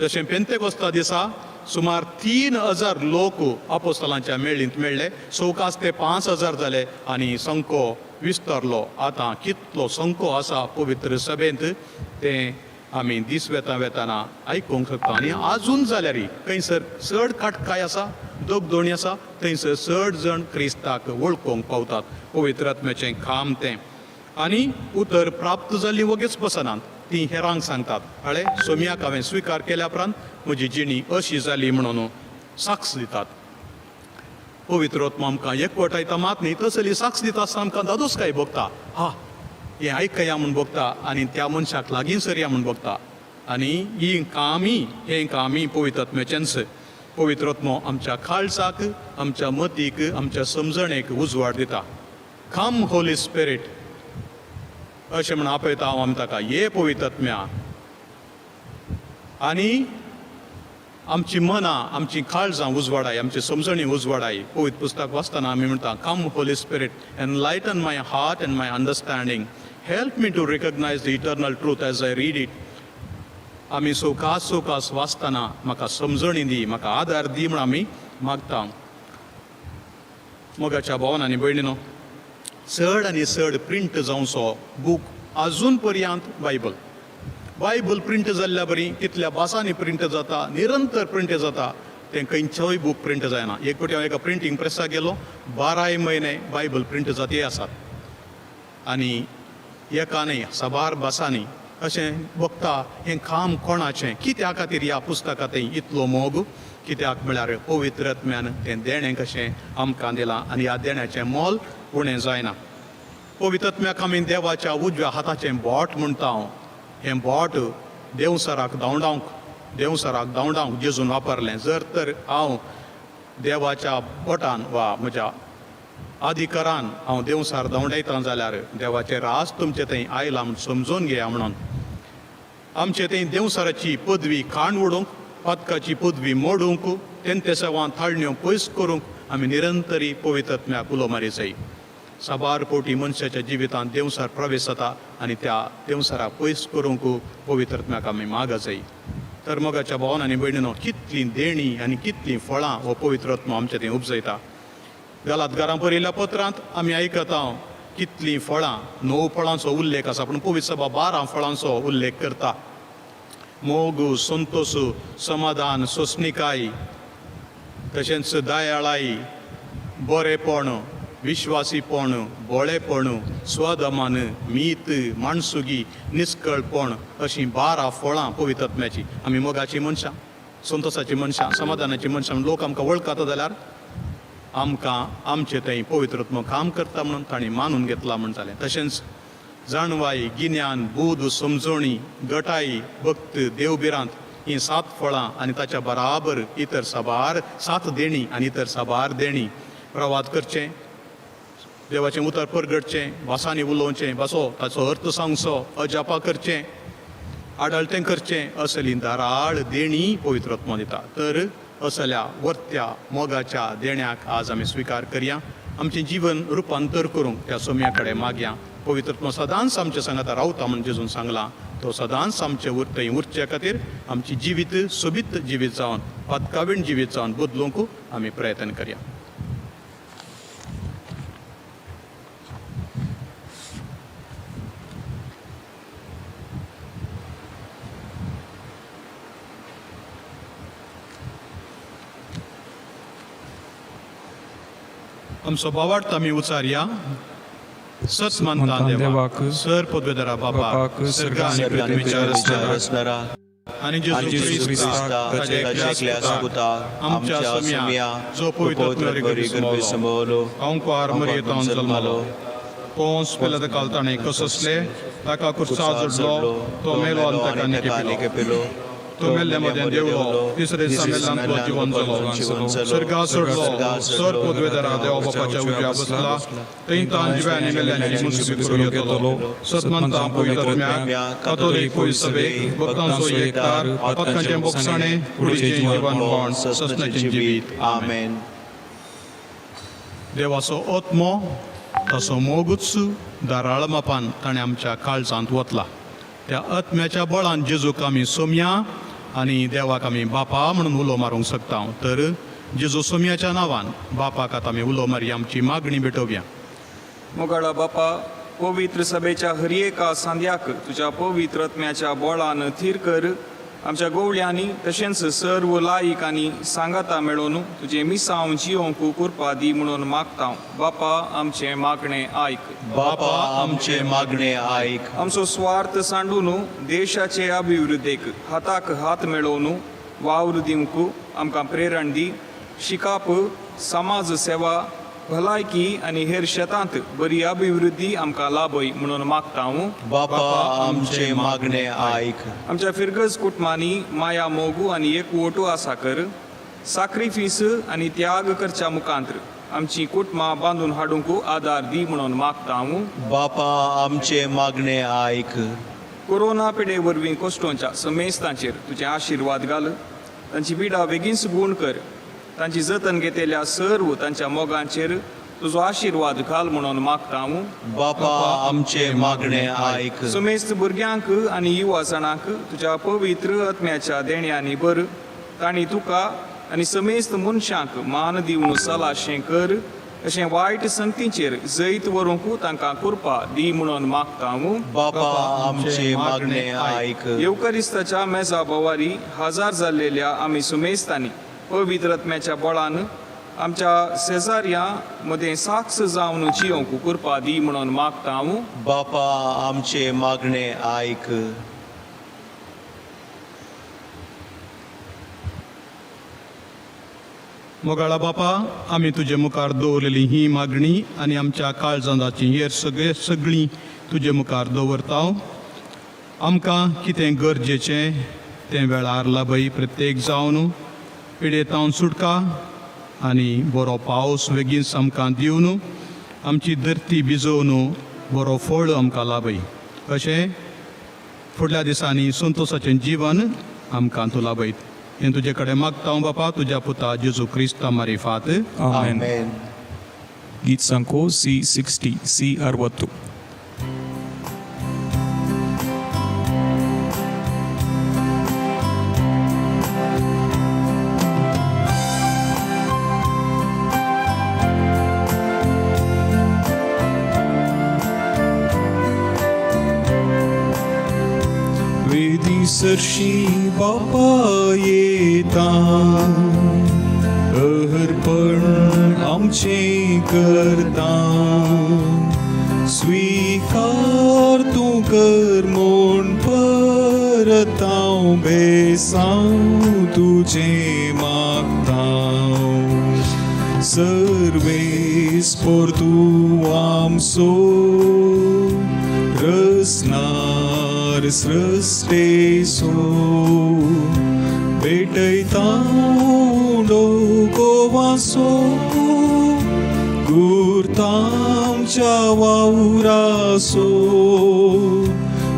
जशें पेंतेकोस्ता दिसा सुमार 3000 लोक आपोस्तलांच्या मेळींत मेळ्ळे, चौकास ते 5000 जाले आनी संको विस्तारलो. आतां कितलो संको आसा पवित्र सभेंत तें आमी दीस वेता वेताना आयकूंक शकता. आनी आजून जाल्यार खंयसर चड काटकाय आसा, दोगदोणी आसा, थंयसर चड जण क्रिस्ताक वळखूंक पावतात. पवित्र आत्म्याचें काम तें. आनी उतर प्राप्त जाल्लीं वगीच बसनात, तीं हेरांक सांगतात, अळे सोम्याक हांवें स्विकार केल्या उपरांत म्हजी जिणी अशी जाली म्हणून साक्ष दितात. पवित्र आत्मा आमकां एकवटायता मात न्ही, तसली साक्ष दिता आसतना आमकां दादोस काय भोगता, हा हें आयकया म्हूण भोगता आनी त्या मनशाक लागीं सरया म्हूण भोगता. आनी ही कामी हें कामी पवित्र आत्म्याचेंच. पवित्र आत्मो आमच्या काळजाक, आमच्या मतीक, आमच्या समजणेक उजवाड दिता. कम होली स्पिरीट अशें म्हण आपयता हांव आमी ताका, ये पवित्र आत्म्या. आनी आमची मनां, आमची काळजां उजवाडाय, आमची समजणी उजवाडाय. पवित्र पुस्तक वाचतना आमी म्हणटा, come Holy Spirit, enlighten my heart and my understanding, help me to recognise the eternal truth as I read it. आमी सवकास सवकास वाचतना म्हाका समजणी दी, म्हाका आदार दी म्हूण आमी मागता. मोगाच्या भावान आनी भयणीनो, चड आनी चड प्रिंट जावचो बूक आजून पर्यंत बायबल. बायबल प्रिंट जाल्ल्या बरी कितल्या भासांनी प्रिंट जाता, निरंतर प्रिंट जाता, तें खंयचोय बूक प्रिंट जायना. एक फावटी हांव एका प्रिंटींग प्रेसाक गेलो, 12 म्हयने बायबल प्रिंट जाती आसात आनी एका न्ही साबार भासांनी. अशें बघता हें काम कोणाचें, कित्या खातीर ह्या पुस्तकांत इतलो मोग, कित्याक म्हळ्यार पवित्र आत्म्यान तें देणें कशें आमकां दिलां आनी ह्या देण्याचें मोल उणें जायना. पवित्र आत्म्याक आमी देवाच्या उजव्या हाताचें बोट म्हणटा. हांव हें बोट देवसराक धांवडावंक, देवसराक धांवडावंक जेजून वापरलें. जर तर हांव देवाच्या बोटान वा म्हज्या अधिकारान हांव देवसार धांवडायता जाल्यार देवाचें राज तुमचें थंय आयलां म्हूण समजून घेया म्हणून. आमचे थंय देवसाराची पदवी खाण उडोवंक, पातकाची पदवी मोडूंक, तेंतेसावां थाळण्यो पयस करूंक आमी निरंतरी पवित्र आत्म्याक उलो मारी जाय. साबार कोटी मनशाच्या जिवितांत देवसार प्रवेश जाता आनी त्या देवसाराक पयस करूंक पवित्र आत्म्याक आमी माग जाय. तर मोगाच्या भावान आनी भयणीनो, कितलीं देणीं आनी कितलीं फळां हो पवित्र आत्मो आमच्या थंय उपजयता. गालातकारां बरयल्ल्या पत्रांत आमी आयकता कितलीं फळां, 9 फळांचो उल्लेख आसा, पूण पवित्र सभा 12 फळांचो उल्लेख करता. मोग, संतोश, समाधान, सोंसणिकाय, तशेंच दयाळाय, बरेपण, विश्वासीपण, भोळेपण, स्वदमान, मीत, माणसुगी, निस्कळपण अशीं 12 फळां पवित्र आत्म्याचीं. आमी मोगाचीं मनशां, संतोशाचीं मनशां, समाधानाचीं मनशां, लोक आमकां वळखता जाल्यार आमकां आमचे थंय पवित्र आत्मो काम करता म्हणून तांणी मानून घेतला म्हूण जालें. तशेंच जाणवाय, गिन्यान, बूद, समजणी, गटाय, भक्त, देवभिरांत हीं 7 फळां आनी ताच्या बराबर इतर साबार 7 देणी आनी इतर साबार देणी. प्रवाद करचें, देवाचें उतर परगटचें, भासांनी उलोवचें, भासो ताचो अर्थ सांगचो, अजापा करचें, आडळतें करचें, असली धाराळ देणी पवित्र आत्मो दिता. तर असल्या वर्त्या मोगाच्या देण्याक आज आमी स्विकार करया. आमचें जीवन रुपांतर करूंक त्या सोम्या कडेन मागया. पवित्र आत्मो सदांच आमच्या सांगाता रावता म्हूण जेजून सांगलां, तो सदांच आमचें उरतय उरचे खातीर आमचें जिवीत सोबीत जिवीत जावन, पातकावीण जिवीत जावन बदलूंक आमी प्रयत्न करया. आमचो भावार्थ आमी उचारया. सत मानता देवाक, सर पदवेदारा बापाक, सर्ग आनी पृथ्वीच्या रचणारा आनी जेजू क्रिस्ताक, ताच्या एकल्या पुताक, आमच्या सोम्या, जो पवित्र आत्म्यावरी गर्भे संभवलो, अंकुआर मरियेंत जल्मलो, पोंस पिलात ताणें कससले, ताका कुर्सा जोडलो, तो मेलो आनी ताका निकेपिलो, तो मेल्ल्या मदें देवलो, तिसरे दिसा मेल्ल्यांतलो जिवन जालो, सर्गा सोडलो, सर पदवेदारा देवा बापाच्या उजव्या बसला, थंय तान जिव्या आनी मेल्ल्यांची मुसुबी करूंक येतलो. सतमंता पवित्र आत्म्याक, कातोलीक पवित्र सभेक, भक्तांचो एकतार, पातकांचें बोगसाणें, कुडीचें जिवनपण, ससनाचें जिवीत. आमेन. देवाचो आत्मो ताचो मोगूच दाराळ मापान ताणें आमच्या काळजांत वतला. त्या आत्म्याच्या बळान जेजूक आमी सोम्या आनी देवाक आमी बापा म्हणून उलो मारूंक शकता. तर जेजू सोम्याच्या नांवान बापाक आतां आमी उलो मारया, आमची मागणी भेटोवया. मोगाळा बापा, पवित्र सभेच्या हर एका सांद्याक तुज्या पवित्र आत्म्याच्या बोळान थीर कर. आमच्या गोवळ्यांनी तशेंच सर्व लायकांनी सांगाता मेळोवन तुजें मिसांव जियोंक कुरपा दी म्हणून मागता. बापा, आमचें मागणें आयक. बापा, आमचे मागणे आयक. आमचो स्वार्थ सांडून देशाचे अभिवृद्धीक हाताक हात मेळोवन वावर दिवंक आमकां प्रेरण दी. शिकाप, समाज सेवा, भलायकी आनी हेर शेतांत बरी अभिवृद्धी आमकां लाभय म्हणून मागता हांव. बापा, आमचे मागणे आयक. आमच्या फिरगज कुटुंबांनी माया, मोगू आनी एकवटू आसा कर. साक्रिफीस आनी त्याग करच्या मुखांत्र आमची कुटुंबां बांदून हाडूंक आदार दी म्हणून मागता हांव. बापा, आमचे मागणे आयक. कोरोना पिडे वरवीं कोश्टोंच्या समेस्तांचेर तुजे आशिर्वाद घाल. तांची पिडा बेगीनच गूण कर. तांची जतन घेतलेल्या सर्व तांच्या मोगांचेर तुजो आशिर्वाद घाल म्हणून मागता हांव. बापा, आमचे मागणे आयक. समेस्त भुरग्यांक आनी युवा जाणांक तुज्या पवित्र आत्म्याच्या देण्यांनी भर. तांणी तुका आनी समेस्त मनशांक मान दिवन सलाशें कर. अशें वायट संगतींचेर जैत व्हरूंक तांकां कृपा दी म्हणून मागता हांव. बापा, आमचे मागणे आयक. येवकरिस्ताच्या मेजा भोवारी हजार जाल्लेल्या आमी सुमेस्तांनी पवित्र आत्म्याच्या बळान आमच्या शेजाऱ्यां मदें साक्ष जावन जियोंक कृपा दी म्हणून मागता हांव. बापा, आमचे मागणे आयक. मोगाळा बापा, आमी तुजे मुखार दवरलेली ही मागणी आनी आमच्या काळजांची हेर सगळे सगळीं तुजे मुखार दवरता. आमकां कितें गरजेचें तें वेळार लाभय. प्रत्येक जावन पिडेतावन सुटका आनी बरो पावस बेगीन आमकां दिवन आमची धरती भिजोवन बरो फळ आमकां लाभय. अशें फुडल्या दिसांनी संतोसाचें जीवन आमकां तूं लाभयत हें तुजे कडेन मागता हांव बापा, तुज्या पुता जेजू क्रिस्ता मारिफात. आमेन. आमेन. गीत संको C 60, C 60. वेदी सरशी बापा येता, अर्पण आमचें करता. स्वीकार तूं कर म्हूण परतांव, बेसांव तुजें मागता. सर्वेस्पोर तूं आमचो रसनार सृश्टेसो, भेटयता गोवासो गुर्तामच्या वावरासो.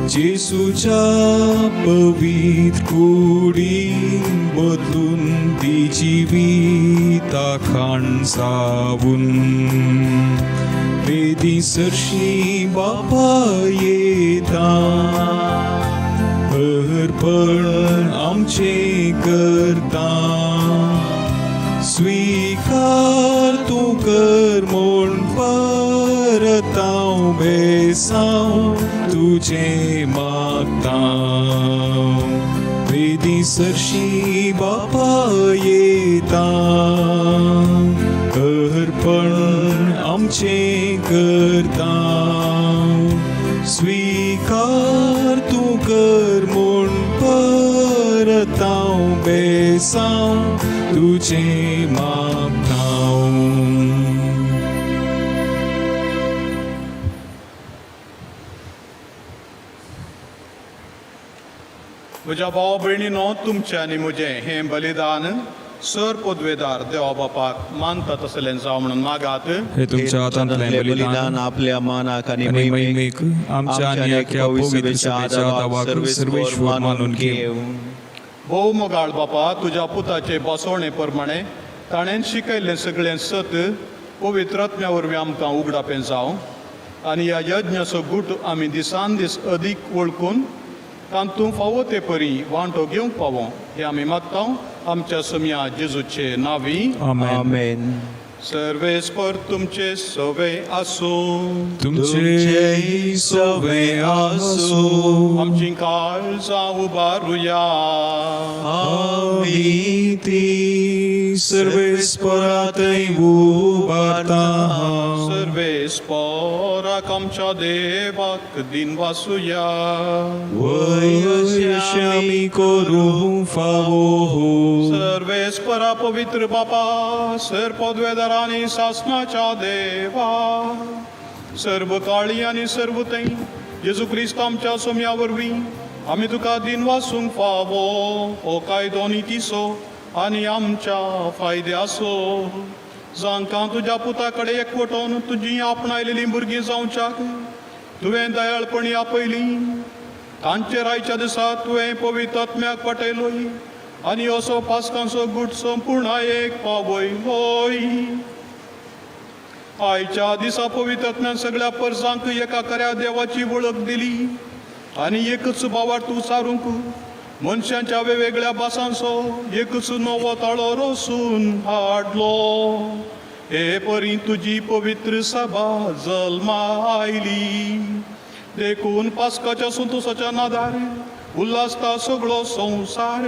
जेसूच्या पवित्र कुडीन बदलून ती जिविता खाण जावन. वेदी सरशी बापा येता, अर्पण आमचें करता. स्वीकार तूं कर म्हूण परतांव, बेसांव तुजें मागता. वेदी सरशी बापा येता, अर्पण आमचें करता. स्वीकार तूं कर म्हूण परतांव, बेसांव तुजें मागता. म्हज्या भाव भयणीनो, तुमचें आनी म्हजें हें बलिदान सर पदवेदार देवा बापाक मानता तसलें जावं म्हणून मागात. हे तुमच्या हातांतलें बलिदान आपल्या मानाक आनी आनी महिमेक, आमच्या आनी आख्या पवित्र सभेच्या दावाक सर्वेश्वर मानून घेवं. भोव मोगाळ बापा, तुज्या पुताचे बसवणे प्रमाणे ताणें शिकयल्लें सगळें सत पवित्र आत्म्या वरवीं आमकां उगडापें जावं आनी ह्या यज्ञाचो गूट आमी दिसान दीस अदीक वळखून तातूंत फावो ते परी वांटो घेवंक पावो, हें आमी मागता आमच्या समया जेजूचे नांवी. आमेन. आमेन. सर्वेस्पर तुमचे सवे आसूं. तुमचे सवे आसूं. आमची काळजां उबारुया. आमी ती सर्वेस्परातय उबारता. सर्वेस्पराक आमच्या देवाक दिन वासुया. वय अशें आमी करूं फावो. सर्वेस्परा पवित्र बापा, सर पदवेदार आनी सासणाच्या देवा, सर्व काळी आनी सर्व थंय जेजू क्रिस्त आमच्या सोम्या वरवीं आमी तुका दिन वासूंक फावो हो कायदो नितीचो आनी आमच्या फायद्याचो. जांकां तुज्या पुता कडेन एकवटोवन तुजी आपणायलेलीं भुरगीं जावच्याक तुवें दयाळपणी आपयली, तांचेर आयच्या दिसा तुवें पवित्र आत्म्याक पाठयलोय आनी असो पासकांचो गूट संपूर्ण एक पावयलोय. आयच्या दिसा पवित्र आत्म्यान सगळ्या परसांक एका खऱ्या देवाची वळख दिली आनी एकच बावार्थ उचारूंक मनशांच्या वेगवेगळ्या भासांचो एकच नवो ताळो रसून हाडलो. हे परी तुजी पवित्र सभा जल्मा आयली. देखून पास्काच्या संतोसाच्या नादार उल्हासता सगळो संवसार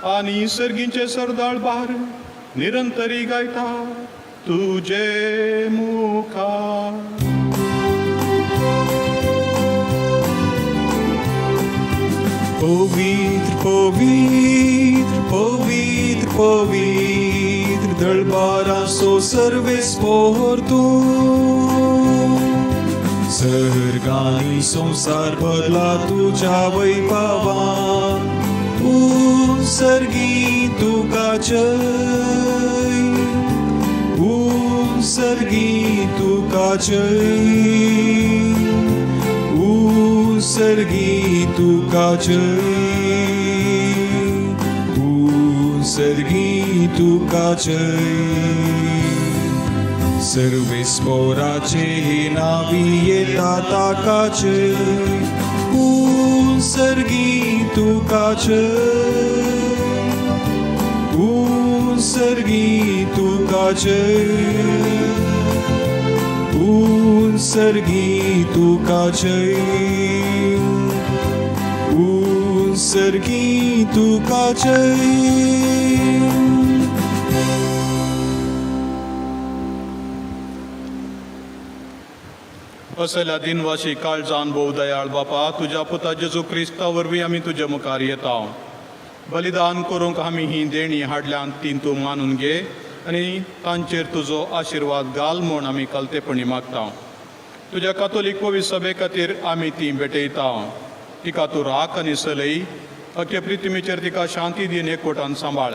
आनी सर्गींचे सरदाळ भार निरंतरी गायता तुजे मुखार. पवित्र पवित्र पवित्र पवित्र दळबाराचो सर्वेस्पोर तूं. सर्गानी संवसार भरला तुज्या वैभवान. तूं सर्गी तुका जय, तूं सर्गी तुका जय, तूं सर्गी तुका जय, तूं सर्गी तुका जय. सर्वेस्पोराचे नावी येता ताका जय, तूं सर्गी तुका जय, तूं सर्गी तुका जय, तूं सर्गी तुका जय, तूं सर्गी तुका जय. असल्या दिनवाशी काळजान भोव दयाळ बापा, तुज्या पुता जेजू क्रिस्ता वरवीं आमी तुज्या मुखार येता. बलिदान करूंक आमी ही देणी हाडल्यान ती तूं मानून घे आनी तांचेर तुजो आशिर्वाद घाल म्हूण आमी कलतेपणी मागता. तुज्या कातोलीक पवित्र सभे खातीर आमी ती भेटयता. तिका तूं राख आनी सलय, अख्खे प्रितिमेचेर तिका शांती दीन एकवटान सांबाळ.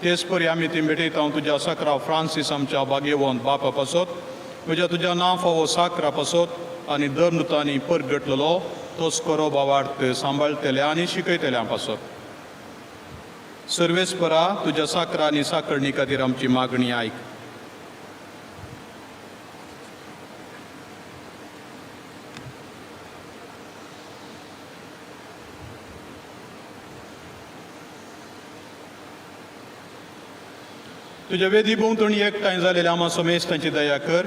तेच परी आमी ती भेटयता तुज्या सकरा फ्रांसीस आमच्या भाग्यवंत बापा पासत, म्हज्या तुज्या नांव फावो साकरा पासत आनी धर्मतांनी परगटलेलो तोच करो बावार्थ सांबाळटल्या आनी शिकयतल्या पासत. सर्वेस्परा तुज्या साकरा आनी साकरणी खातीर आमची मागणी आयक. तुज्या वेदी भोंवतणी एकठांय जालेल्या आमा समेस्तांची दया कर.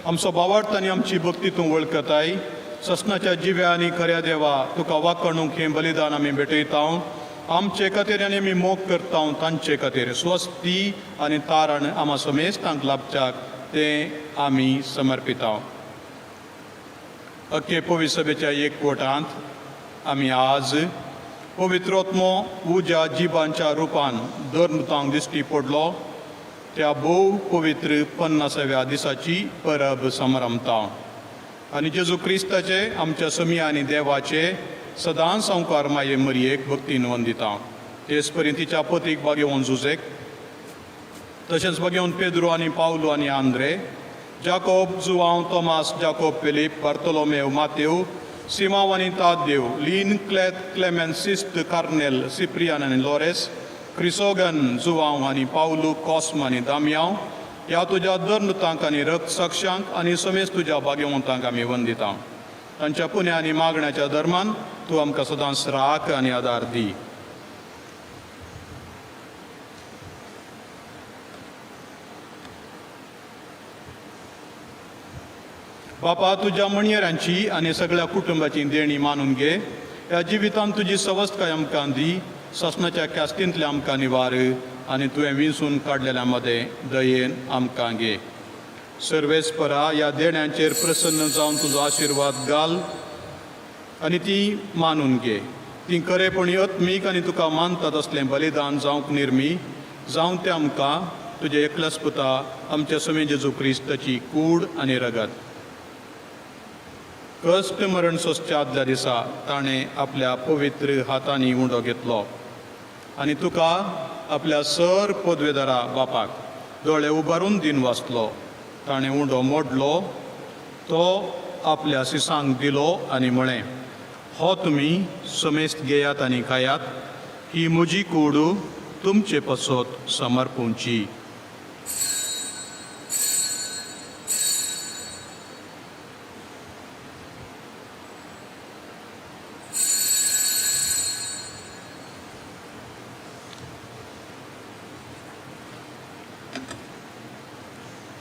आमचो बावार्थ आनी आमची भक्ती तूं वळखताय. ससनाच्या जिव्या आनी खऱ्या देवा, तुका वाकणूक हें बलिदान आमी भेटयता. आमचे खातीर आनी आमी मोग करता तांचे खातीर स्वस्ती आनी तारण आमा समेस्तांक लाभच्याक तें आमी समर्पिता. अख्खे पवित्र सभेच्या एकवटांत आमी आज पवित्रोत्मो उज्या जिबांच्या रुपान धर्मतांक दिश्टी पडलो त्या भोव पवित्र 50व्या दिसाची परब समारंभता आनी जेजू क्रिस्ताचे आमच्या समी आनी देवाचे सदांच संवकार माये मरयेक भक्तीन वंदिता. तेच परी तिच्या पतीक बागेवन जुजेक, तशेंच बागेवन पेद्रो आनी पावलो आनी आंद्रे, जाकोब, जुवांव, तोमास, जाकोब, फिलीप, बार्तोलोमेव, मातेव, सिमाव आनी तादेव, लीन, क्लेत, क्लेमेन, सिस्त, कार्नेल, सिप्रियान आनी लॉरेस, क्रिसोगन, जुवांव आनी पावलू, कॉस्म आनी दामयांव, ह्या तुज्या धर्मतांक आनी रक्तसाक्षांक आनी समेज तुज्या भाग्यवंतांक आमी वंदिता. तांच्या पुण्या आनी मागण्याच्या धर्मान तूं आमकां सदांच राख आनी आदार दी. बापा, तुज्या म्हणयेरांची आनी सगळ्या कुटुंबाची देणी मानून घे. ह्या जिवितांत तुजी सवस्तकाय आमकां दी. सासणाच्या ख्यास्तींतल्या आमकां निवार आनी तुवें विंचून काडलेल्या मदें दयेन आमकां घे. सर्वेस्परा, ह्या देण्यांचेर प्रसन्न जावन तुजो आशिर्वाद घाल आनी ती मानून घे. ती खरेपणी आत्मीक आनी तुका मानतात असलें बलिदान जावंक निर्मी जावं तें आमकां तुजें एकल्याच पुता आमच्या सोमे जेजू क्रिस्ताची कूड आनी रगत. कश्ट मरण सोंसच्या आदल्या दिसा ताणें आपल्या पवित्र हातांनी उंडो घेतलो आनी तुका आपल्या सर पदवेदारा बापाक दोळे उबारून दिन वाचलो. ताणें उंडो मोडलो, तो आपल्या शिसांक दिलो आनी म्हळें, हो तुमी समेस्त घेयात आनी खायात. ही म्हजी कूड तुमचे पासत समर्पूंची.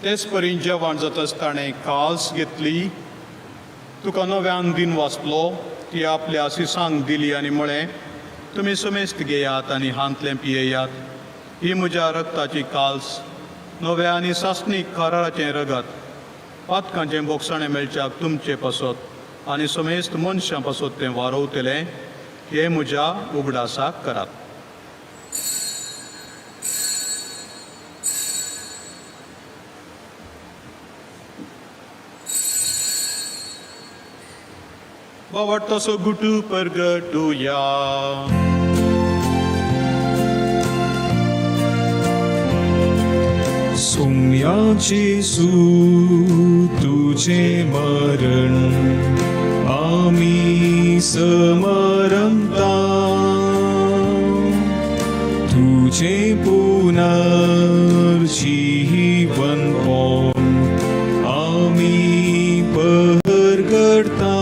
तेच परी जेवण जातच ताणें काल्स घेतली, तुका नव्यान दिन वाचलो, ती आपल्या शिसांक दिली आनी म्हळें, तुमी समेस्त घेयात आनी हांतलें पियेयात. ही म्हज्या रक्ताची काल्स, नव्या आनी सासणीक कराराचें रगत. पातकांचें बोगसाणें मेळच्याक तुमचे पासत आनी समेस्त मनशां पासत तें वारोवतलें. हें म्हज्या उगडासाक करात. बावडतसो गुटू परगटुया. सोम्या जेजू, तुझे मरण आमी समरंता, तुझे पुनर्जीवनपण आमी परगडता.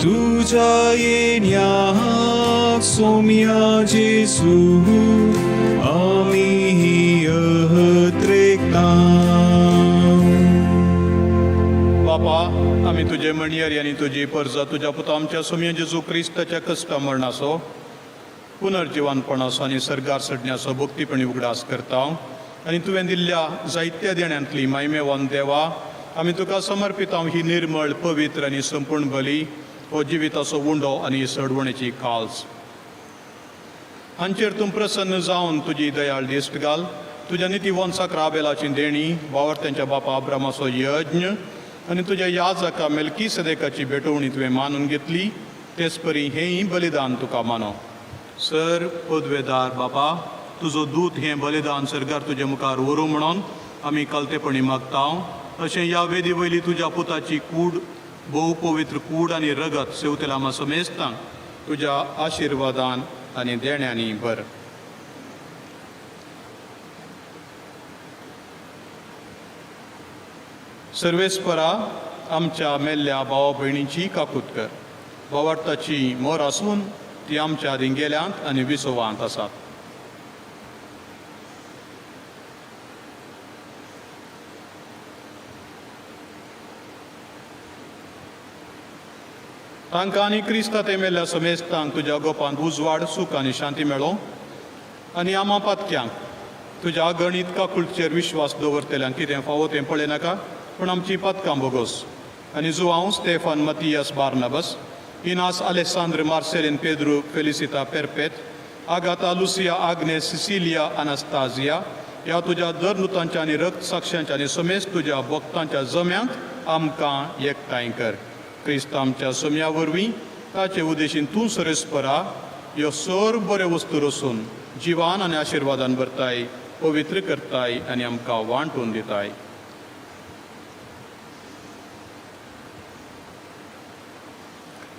तुझ्या येण्याक सोम्या जेजू आमी अत्रेकता. बापा, आमी तुजे म्हणयेरी आनी तुजी परजा तुज्या पुता आमच्या सोमया जेजू क्रिस्ताच्या कश्टा मरणाचो, पुनर्जिवनपणाचो आनी सर्गार सडण्याचो भक्तीपणी उगडास करता आनी तुवें दिल्ल्या जायत्या देण्यांतली मायमेवान देवा, आमी तुका समर्पिता ही निर्मळ, पवित्र आनी संपूर्ण बली, हो जिविताचो उंडो आनी सडवणेची काल्स. हांचेर तूं प्रसन्न जावन तुजी दयाळ दिश्ट घाल. तुज्या नितीवंसाक राबेलाची देणी, वावरत्यांच्या बापा अब्रामाचो यज्ञ आनी तुज्या याजका मेलकी सदेकाची भेटवणी तुवें मानून घेतली, तेच परी हेंय बलिदान तुका मानो. सर पदवेदार बापा, तुजो दूत हें बलिदान सरकार तुजे मुखार व्हरूं म्हणून आमी कलतेपणी मागता. अशें ह्या वेदी वयली तुज्या पुताची कूड, भोव पवित्र कूड आनी रगत सेवतेल्या आमा समेस्तांक तुज्या आशिर्वादान आनी देण्यांनी भर. सर्वेस्परा, आमच्या मेल्ल्या भावा भयणींची काकूत कर. भावार्थाची मोर आसून ती आमच्या आदीं गेल्यांत आनी विसवांत आसात. तांकां आनी क्रिस्ता ते मेल्ल्या समेस्तांक तुज्या गोपांत उजवाड, सूख आनी शांती मेळो आनी आमा पातक्यांक तुज्या अगणीत काकुळचेर विश्वास दवरतल्यांक कितें फावो तें पळयनाका, पूण आमची पातकां भोगोस. आनी Joao, Stefan, Matias, Barnabas, Inas, Alessandro, Marcelin, Pedro, Felicita, Perpet, Agatha, Lucia, Agnes, Cecilia, Anastasia ह्या तुज्या दरनुतांच्या आनी रक्त साक्षांच्या आनी समेस्त तुज्या भक्तांच्या जम्यांत आमकां एकठांय कर. क्रिस्त आमच्या सोम्या वरवीं ताचे उदेशीन तूं सरेस्परा ह्यो सर बऱ्यो वस्तू रसून जिवान आनी आशिर्वादान भरताय, पवित्र करताय आनी आमकां वांटून दिताय.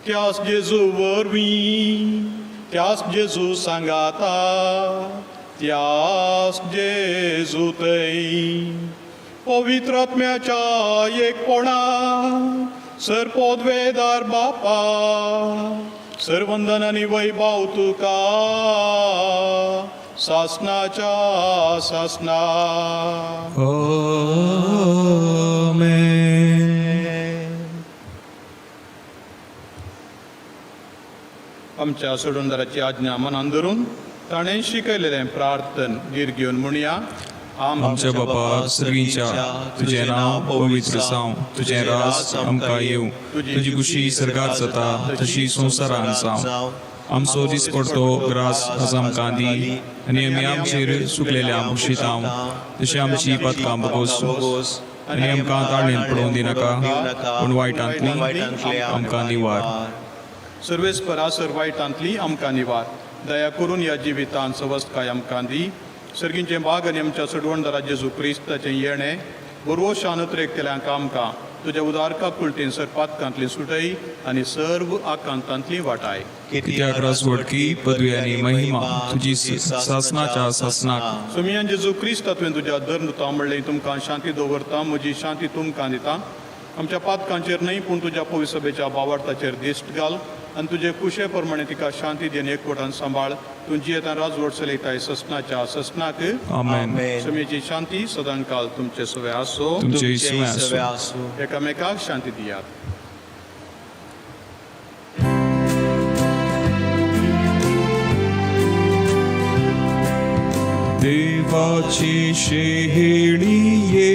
त्यास जेजू वरवीं, त्यास जेजू सांगाता, त्यास जेजू थंय पवित्र आत्म्याच्या एकपणा सर पदवेदार बापा, सरवंदन आनी वैभव तुका सासनाच्या सासना. आमेन. आमच्या सोडूनदाराची आज्ञा मनान धरून ताणें शिकयलेलें प्रार्थन गीर घेवन म्हणया. आमच्या बापा सर्गीच्या, तुजें नांव पवित्र जावं, तुजें राज आमकां येवं, तुजी खुशी सर्गात जाता तशी संवसारांत जावं. आमचो दिसपडतो ग्रास आज आमकां दी आनी आमी आमचेर सुकलेल्या भुशितांव तशें आमची पातकां बगोस आनी आमकां ताळणेंत पडोवन दिनाका, पूण वायटांतली आमकां निवार. सर्वेस्परा सर वायटांतली आमकां निवार. दया करून ह्या जिवितांत सवस्तकाय आमकां दी. सर्गींचें बाग आनी आमच्या सोडवणदारा जेजू क्रिस्ताचें येणें बरवो शानत्रेकतल्यांक आमकां तुज्या उदारका कुलटीन सर पातकांतली सुटय आनी सर्व आकांतांतली वाटाय. कित्याक राजवटकी पदवी आनी महिमा तुजी सासनाच्या सासनाक. सोमियान जेजू क्रिस्त तुवें तुज्या धर्म म्हणलें तुमकां शांती दवरता, म्हजी शांती तुमकां दिता. आमच्या पातकांचेर न्हय पूण तुज्या पवित्र सभेच्या बावार्थाचेर दिश्ट घाल आनी तुजे कुशे प्रमाणे तिका शांती दी आनी एकवटान सांबाळ. तूं जियेता राजवट चलयताय ससनाच्या ससनाक. आमेन. समेची शांती सदांकाल तुमचे सवे आसो. तुमचे सवे आसूं. एकामेकाक शांती दियात. देवाची शेळिये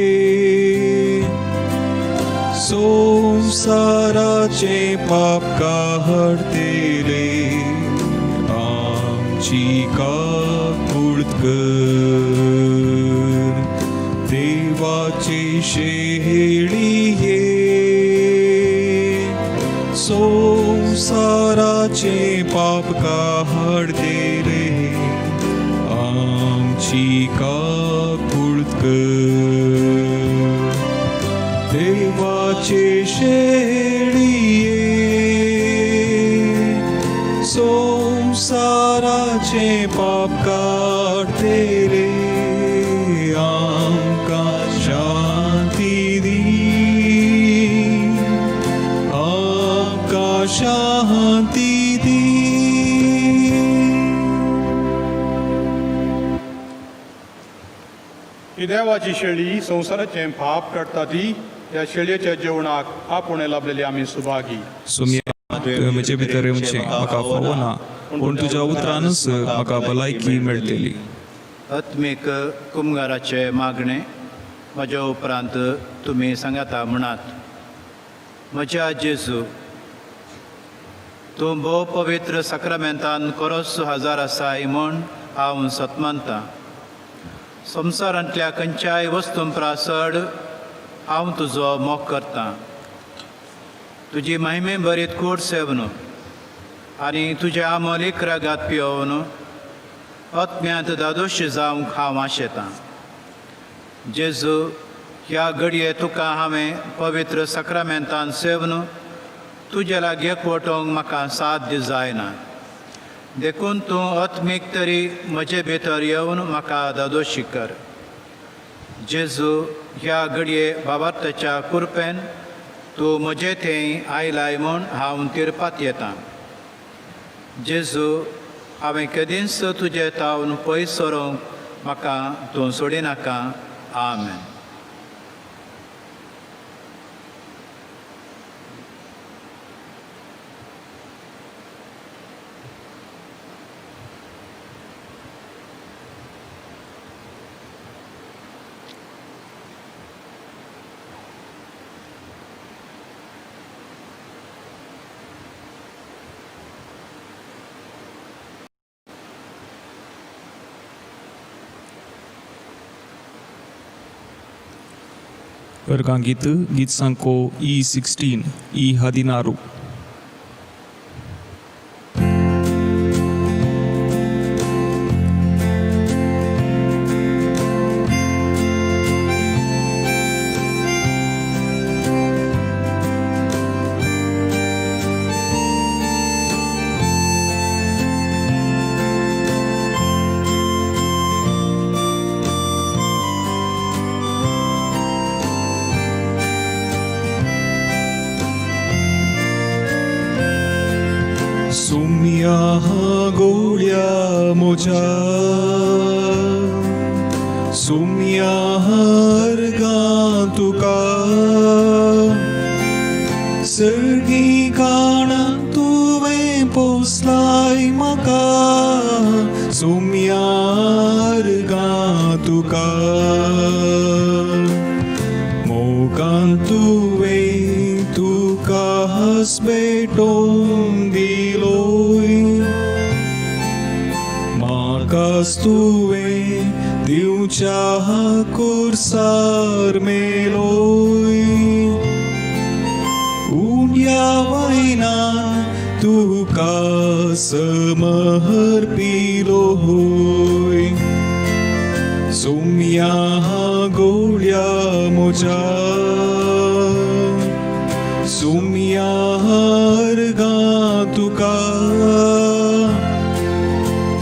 संसाराचे पाप काडतेले आमची काकूळत कर. देवाची शेळिये संसाराचे पाप काडतेले आमची काकूळत कर. देवाचे शेळिये संसाराचे पाप काडतेले आमकां शांती दी, आमकां शांती दी. ही देवाची शेळी संवसाराचें पाप काडटा ती ह्या शेळयेच्या जेवणाक आपोवणें लाभलेली आमी सुभागी. सोमया, तुवें म्हजे भितर येवचें म्हाका फावो ना, पूण तुज्या उतरानच म्हाका भलायकी मेळटली. आत्मीक कुमगाराचे मागणें म्हज्या उपरांत तुमी सांगाता म्हणात. म्हज्या जेजू, तूं भोव पवित्र साक्रामेंतान कोरोस हजार आसाय म्हूण हांव सतमानतां. संवसारांतल्या खंयच्याय वस्तूं परस चड हांव तुजो मोग करतां. तुजी महिमे भरीत कूड सेवन आनी तुज्या आमोलीक रागात पियोवन आत्म्यांत दादोश जावंक हांव आशेतां. जेजू, ह्या घडये तुका हांवें पवित्र साक्रामेंतान सेवन तुज्या लागीं एकवटोवंक म्हाका साध्य जायना, देखून तूं आत्मीक तरी म्हजे भितर येवन म्हाका दादोशी कर. जेजू, ह्या घडये बाबार्थाच्या कुरपेन तूं म्हजे थंय आयलाय म्हूण हांव तिरपात येता. जेजू, हांवें केदींच तुजे तावन पयस सरोंक म्हाका तूं सोडिनाका. आमेन. वर्गांगीत गीत सांको E16 E16. गोळ्या म्हज्या सुम्या अर्गां तुका सर्गी काणा तुवें पोसलाय म्हाका सुम्या अर्गां तुका मोगान तुवें तुका भेटोवन दिलोय म्हाकाच तुवें दिवच्या कुर्सार मेलोय उण्या वयनान तुका समर्पिलोय सुम्या गोळ्या म्हज्या सुम्या अर्गां तुका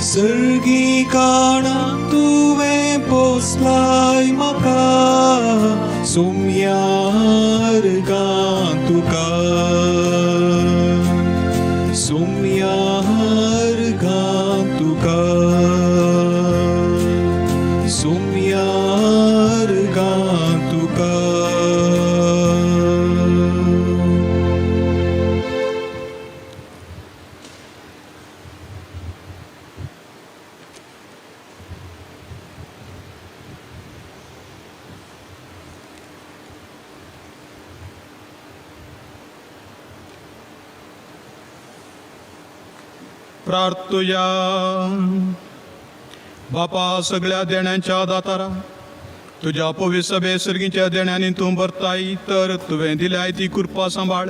सर्गी काणा तुवें पोसलाय म्हाका सुम्या अर्गां तुका सुम्या अर्गां तुका सुम्या अर्गां तुका. प्रार्थुया. बापा सगळ्या देण्यांच्या दातारा, तुज्या पवित्र सभे सर्गीच्या देण्यांनी तूं भरताय, तर तुवें दिल्याय ती कृपा सांबाळ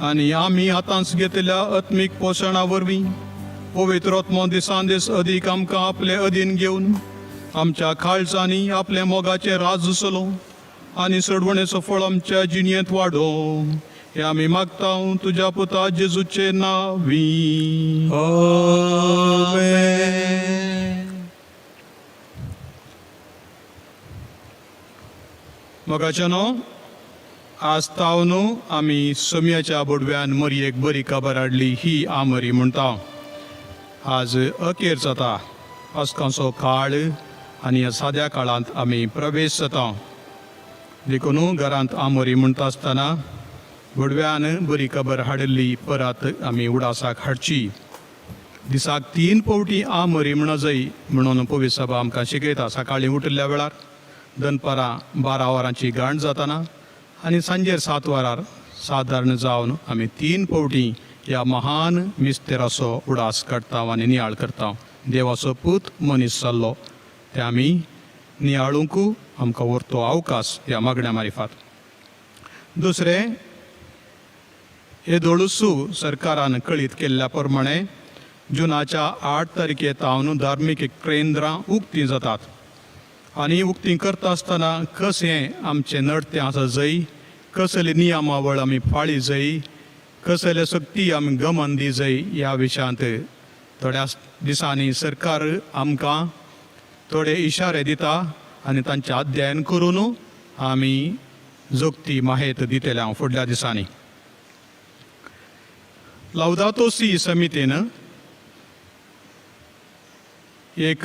आनी आमी आतांच घेतल्या आत्मीक पोशणा वरवीं पवित्र आत्मो दिसान दीस अदीक आमकां आपले अधीन घेवन आमच्या काळजांनी आपल्या मोगाचें राज चलोवं आनी सोडवणेचो फळ आमच्या जिणेंत वाडोवं, हें आमी मागता तुज्या पुता जेजूचे नांवी. आमेन. मोगाच्यानो, आज तावन आमी सोमयाच्या बोडव्यान मरयेक बरी खबर हाडली ही आमरी म्हणटा. आज अखेर जाता पास्कांचो काळ आनी ह्या साद्या काळांत आमी प्रवेश जाता. देखून घरांत आमोरी म्हणटा आसतना बोडव्यान बरी खबर हाडिल्ली परत आमी उडासाक हाडची. दिसाक 3 फावटी आमरी म्हणा जाय म्हणून पवित्र सभा आमकां शिकयता. सकाळीं उठिल्ल्या वेळार, दनपारां 12 वरांची गांठ जाताना आनी सांजेर 7 वरार सादारण जावन आमी 3 फावटी ह्या महान मिस्तेराचो उडास काडटा आनी नियाळ करता. देवाचो पूत मनीस जाल्लो ते आमी नियाळूंक आमकां व्हरतो अवकाश ह्या मागण्या मारिफात. दुसरें, हे दोळुसू सरकारान कळीत केल्ल्या प्रमाणे जुनाच्या 8 तारखे तावन धार्मीक केंद्रां उक्तीं जातात आनी उक्तीं करता आसतना कशें आमचें नडतें आसा जय, कसली नियमावळ आमी पाळी जाय, कसले सक्ती आमी गमन दी जाय ह्या विशयांत थोड्या दिसांनी सरकार आमकां थोडे इशारे दिता आनी तांचें अध्ययन करून आमी जोगती माहेत दितले हांव फुडल्या दिसांनी. लावदातो सी समितीन एक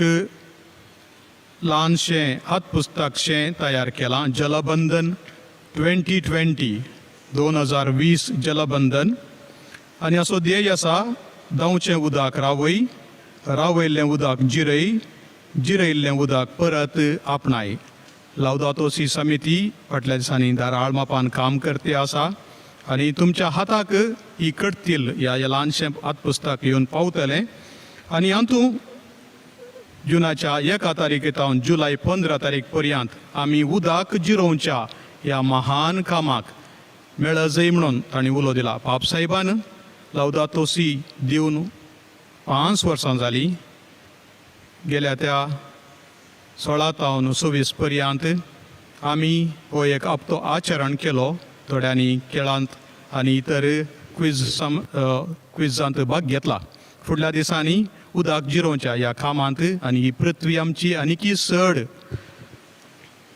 ल्हानशें हातपुस्तकशें तयार केलां, जलबंधन 2020 2020 जलबंधन. आनी असो ध्येय आसा, धांवचें उदक रावय, रावयल्लें उदक जिरय, जिरयल्लें उदक परत आपणाय. लावदातो सी समिती फाटल्या दिसांनी धाराळ मापान काम करते आसा आनी तुमच्या हाताक ही कडतील ह्या ल्हानशें हातपुस्तक येवन पावतलें. आनी हातूंत जुनाच्या 1 तारखे तावन जुलय 15 तारीख पर्यंत आमी उदक जिरोवच्या ह्या महान कामाक मेळजय म्हणून तांणी उलो दिला. पापसाहेबान लावदातो सी दिवन 5 वर्सां जालीं. गेल्या त्या 16 तावन 26 पर्यंत आमी हो एक आपतो आचरण केलो. थोड्यांनी खेळांत आनी इतर क्विजांत भाग घेतला. फुडल्या दिसांनी उदक जिरोवच्या ह्या कामांत आनी ही पृथ्वी आमची आनीकी चड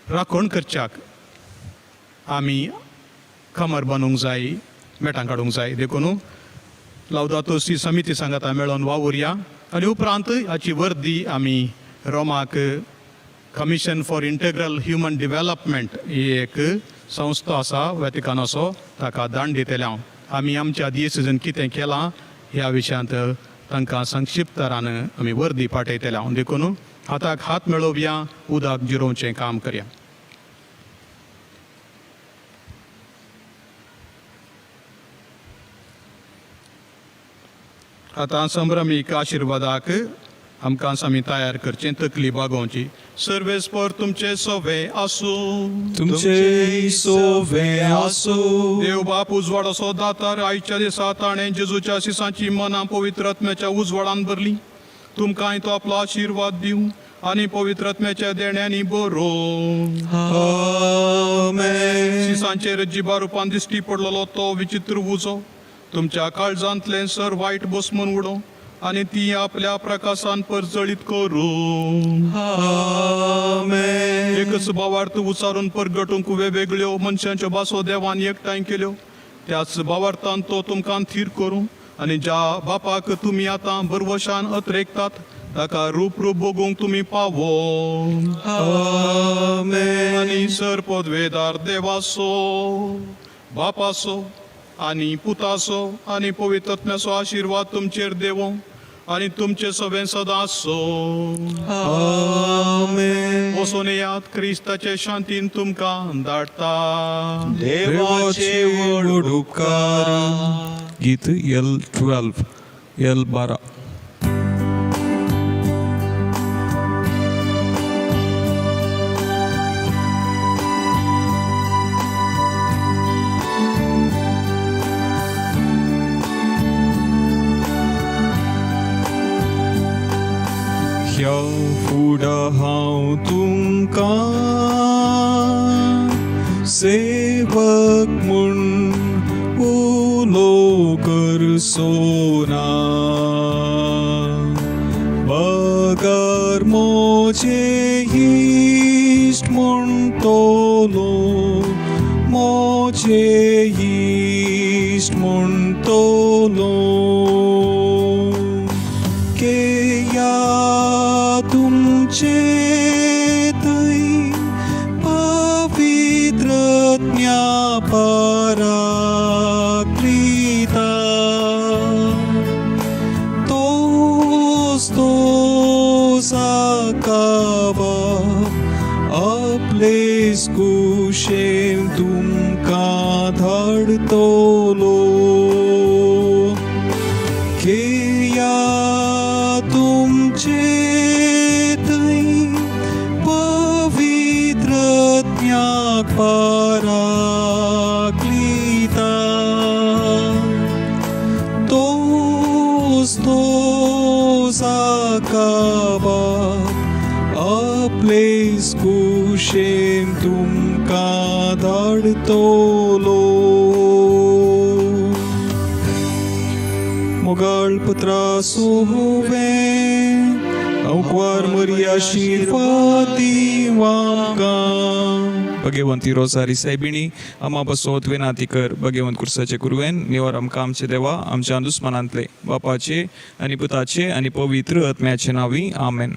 राखण करच्याक आमी कमर बांदूंक जाय, मेटां काडूंक जाय. देखून लावदातो सी समिती सांगाता मेळोन वावुरया आनी उपरांत हाची वर्दी आमी रोमाक commission for integral human development ही एक संस्था आसा वेतिकानाचो ताका दांड दितले हांव. आमी आमच्या दियेसिजन कितें केलां ह्या विशयांत तांकां संक्षिप्तरान आमी वर्दी पाठयतले हांव. देखून हाताक हात मेळोवया, उदक जिरोवचें काम करया. आतां संभ्रमीक आशिर्वादाक आमकां आमी तयार करचें, तकली बागोवची. सर्वेस्पर तुमचे सोवे आसूं. तुमचे सोवे आसूं. देव बाप उजवाड असो दातार, आयच्या दिसा ताणें जेजूच्या शिसांची मनां पवित्र आत्म्याच्या उजवाडान भरली. तुमकांय तो आपलो आशिर्वाद दिवं आनी पवित्र आत्म्याच्या देण्यांनी बरो. आमेन. शिसांचेर जिबा रुपान दिश्टी पडलेलो तो विचित्र उजो तुमच्या काळजांतलें सर वायट बसमून उडोवं आनी ती आपल्या प्रकाशान परजळीत करूं. आमेन. एकच भावार्थ उचारून परगटूंक वेगवेगळ्यो मनशांच्यो भासो देवान एकठांय केल्यो. त्याच भावार्थान तो तुमकां थीर करूं आनी ज्या बापाक तुमी आतां बरवशान अत्रेकतात ताका रूप रूप बघूंक तुमी पावो. आमेन. आनी सर पदवेदार देवासो, बापासो आनी पुतासो आनी पवित्रत्म्याचो आशिर्वाद तुमचेर देवो आनी तुमचे सगळें सदां आसो. आमेन. वचून येयात, क्रिस्ताचे शांतीन तुमकां धाडटा. देवाचे व्हड उपकार. गीत L12, L12. ह्या फुडां हांव तुमकां सेवक म्हूण उलो करसोना, बगर म्हजे इश्ट म्हणटलो, म्हजे इश्ट म्हणटलो. केया तुमचे थंय पवित्रज्ञा पराक्लिता, तोस तोस आकाबा आपलेस कुशेन तुमकां धाडटलो. केया तुमचे थंय पवित्रज्ञाक पराक्लिता, तोस तोस आकाबा आपलेस कुशेन तुमकां धाडटलो. मोगाळ पुत्रा सोवे अवक्वार मरिया शिरवाती वामकां. भगवंती रोजारी सायबिणी आमा बसोत वेनाती कर. भगवंत कुर्साचे कुरवेन निवार आमकां आमचे देवा आमच्या दुस्मानांतले, बापाचे आनी पुताचे आनी पवित्र आत्म्याचे नांवी. आमेन.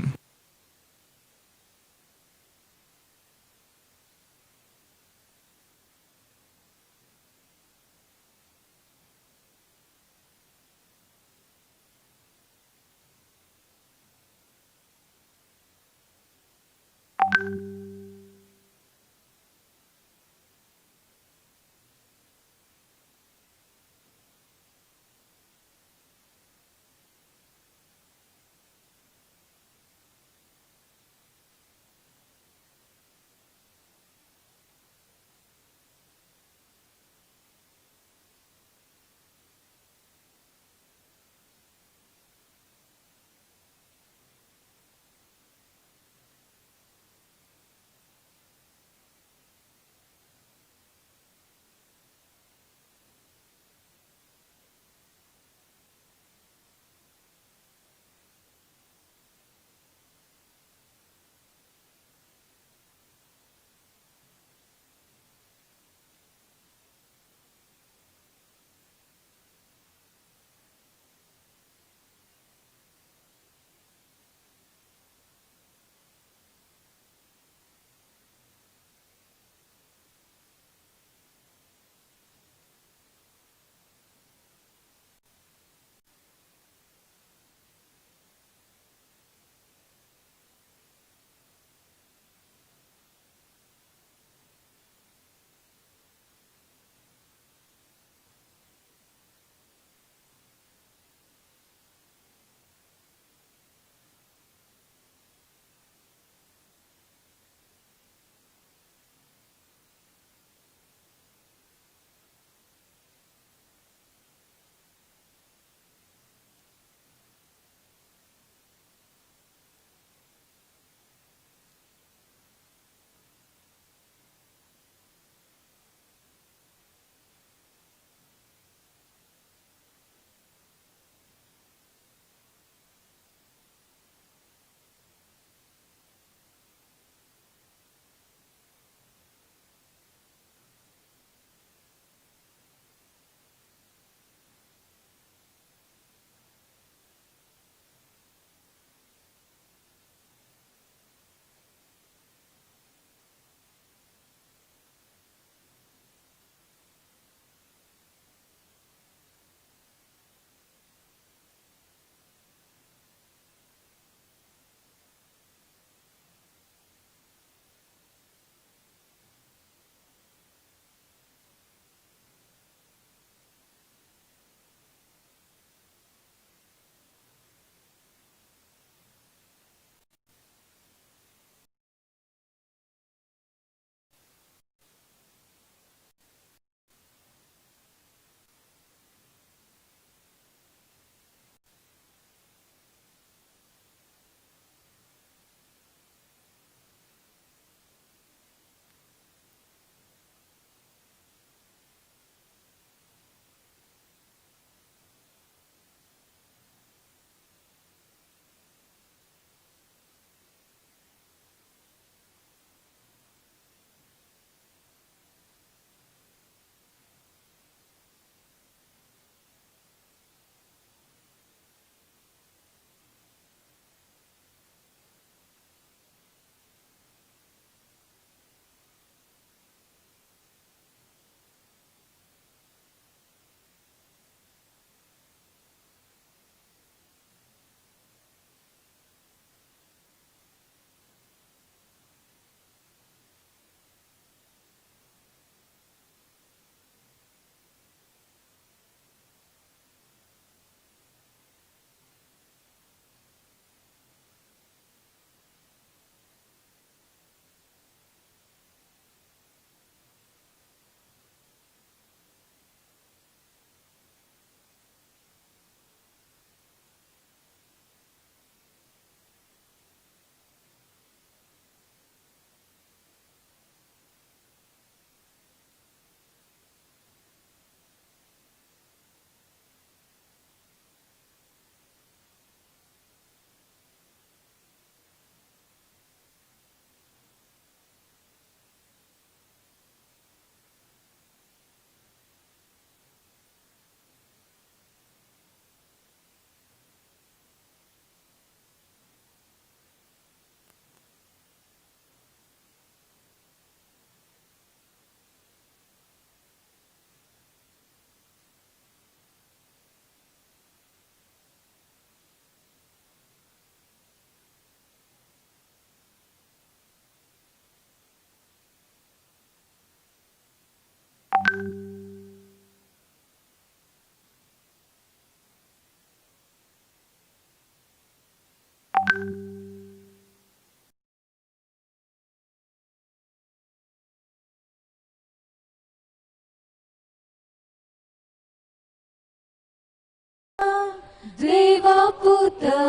देवा पुता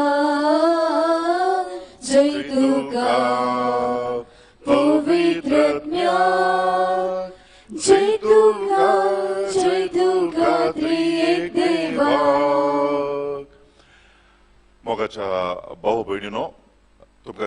जय तुका पवित्रज्ञा जय तुका त्रिएक देवा. मोगाच्या भाऊ भयणीनो, तुमकां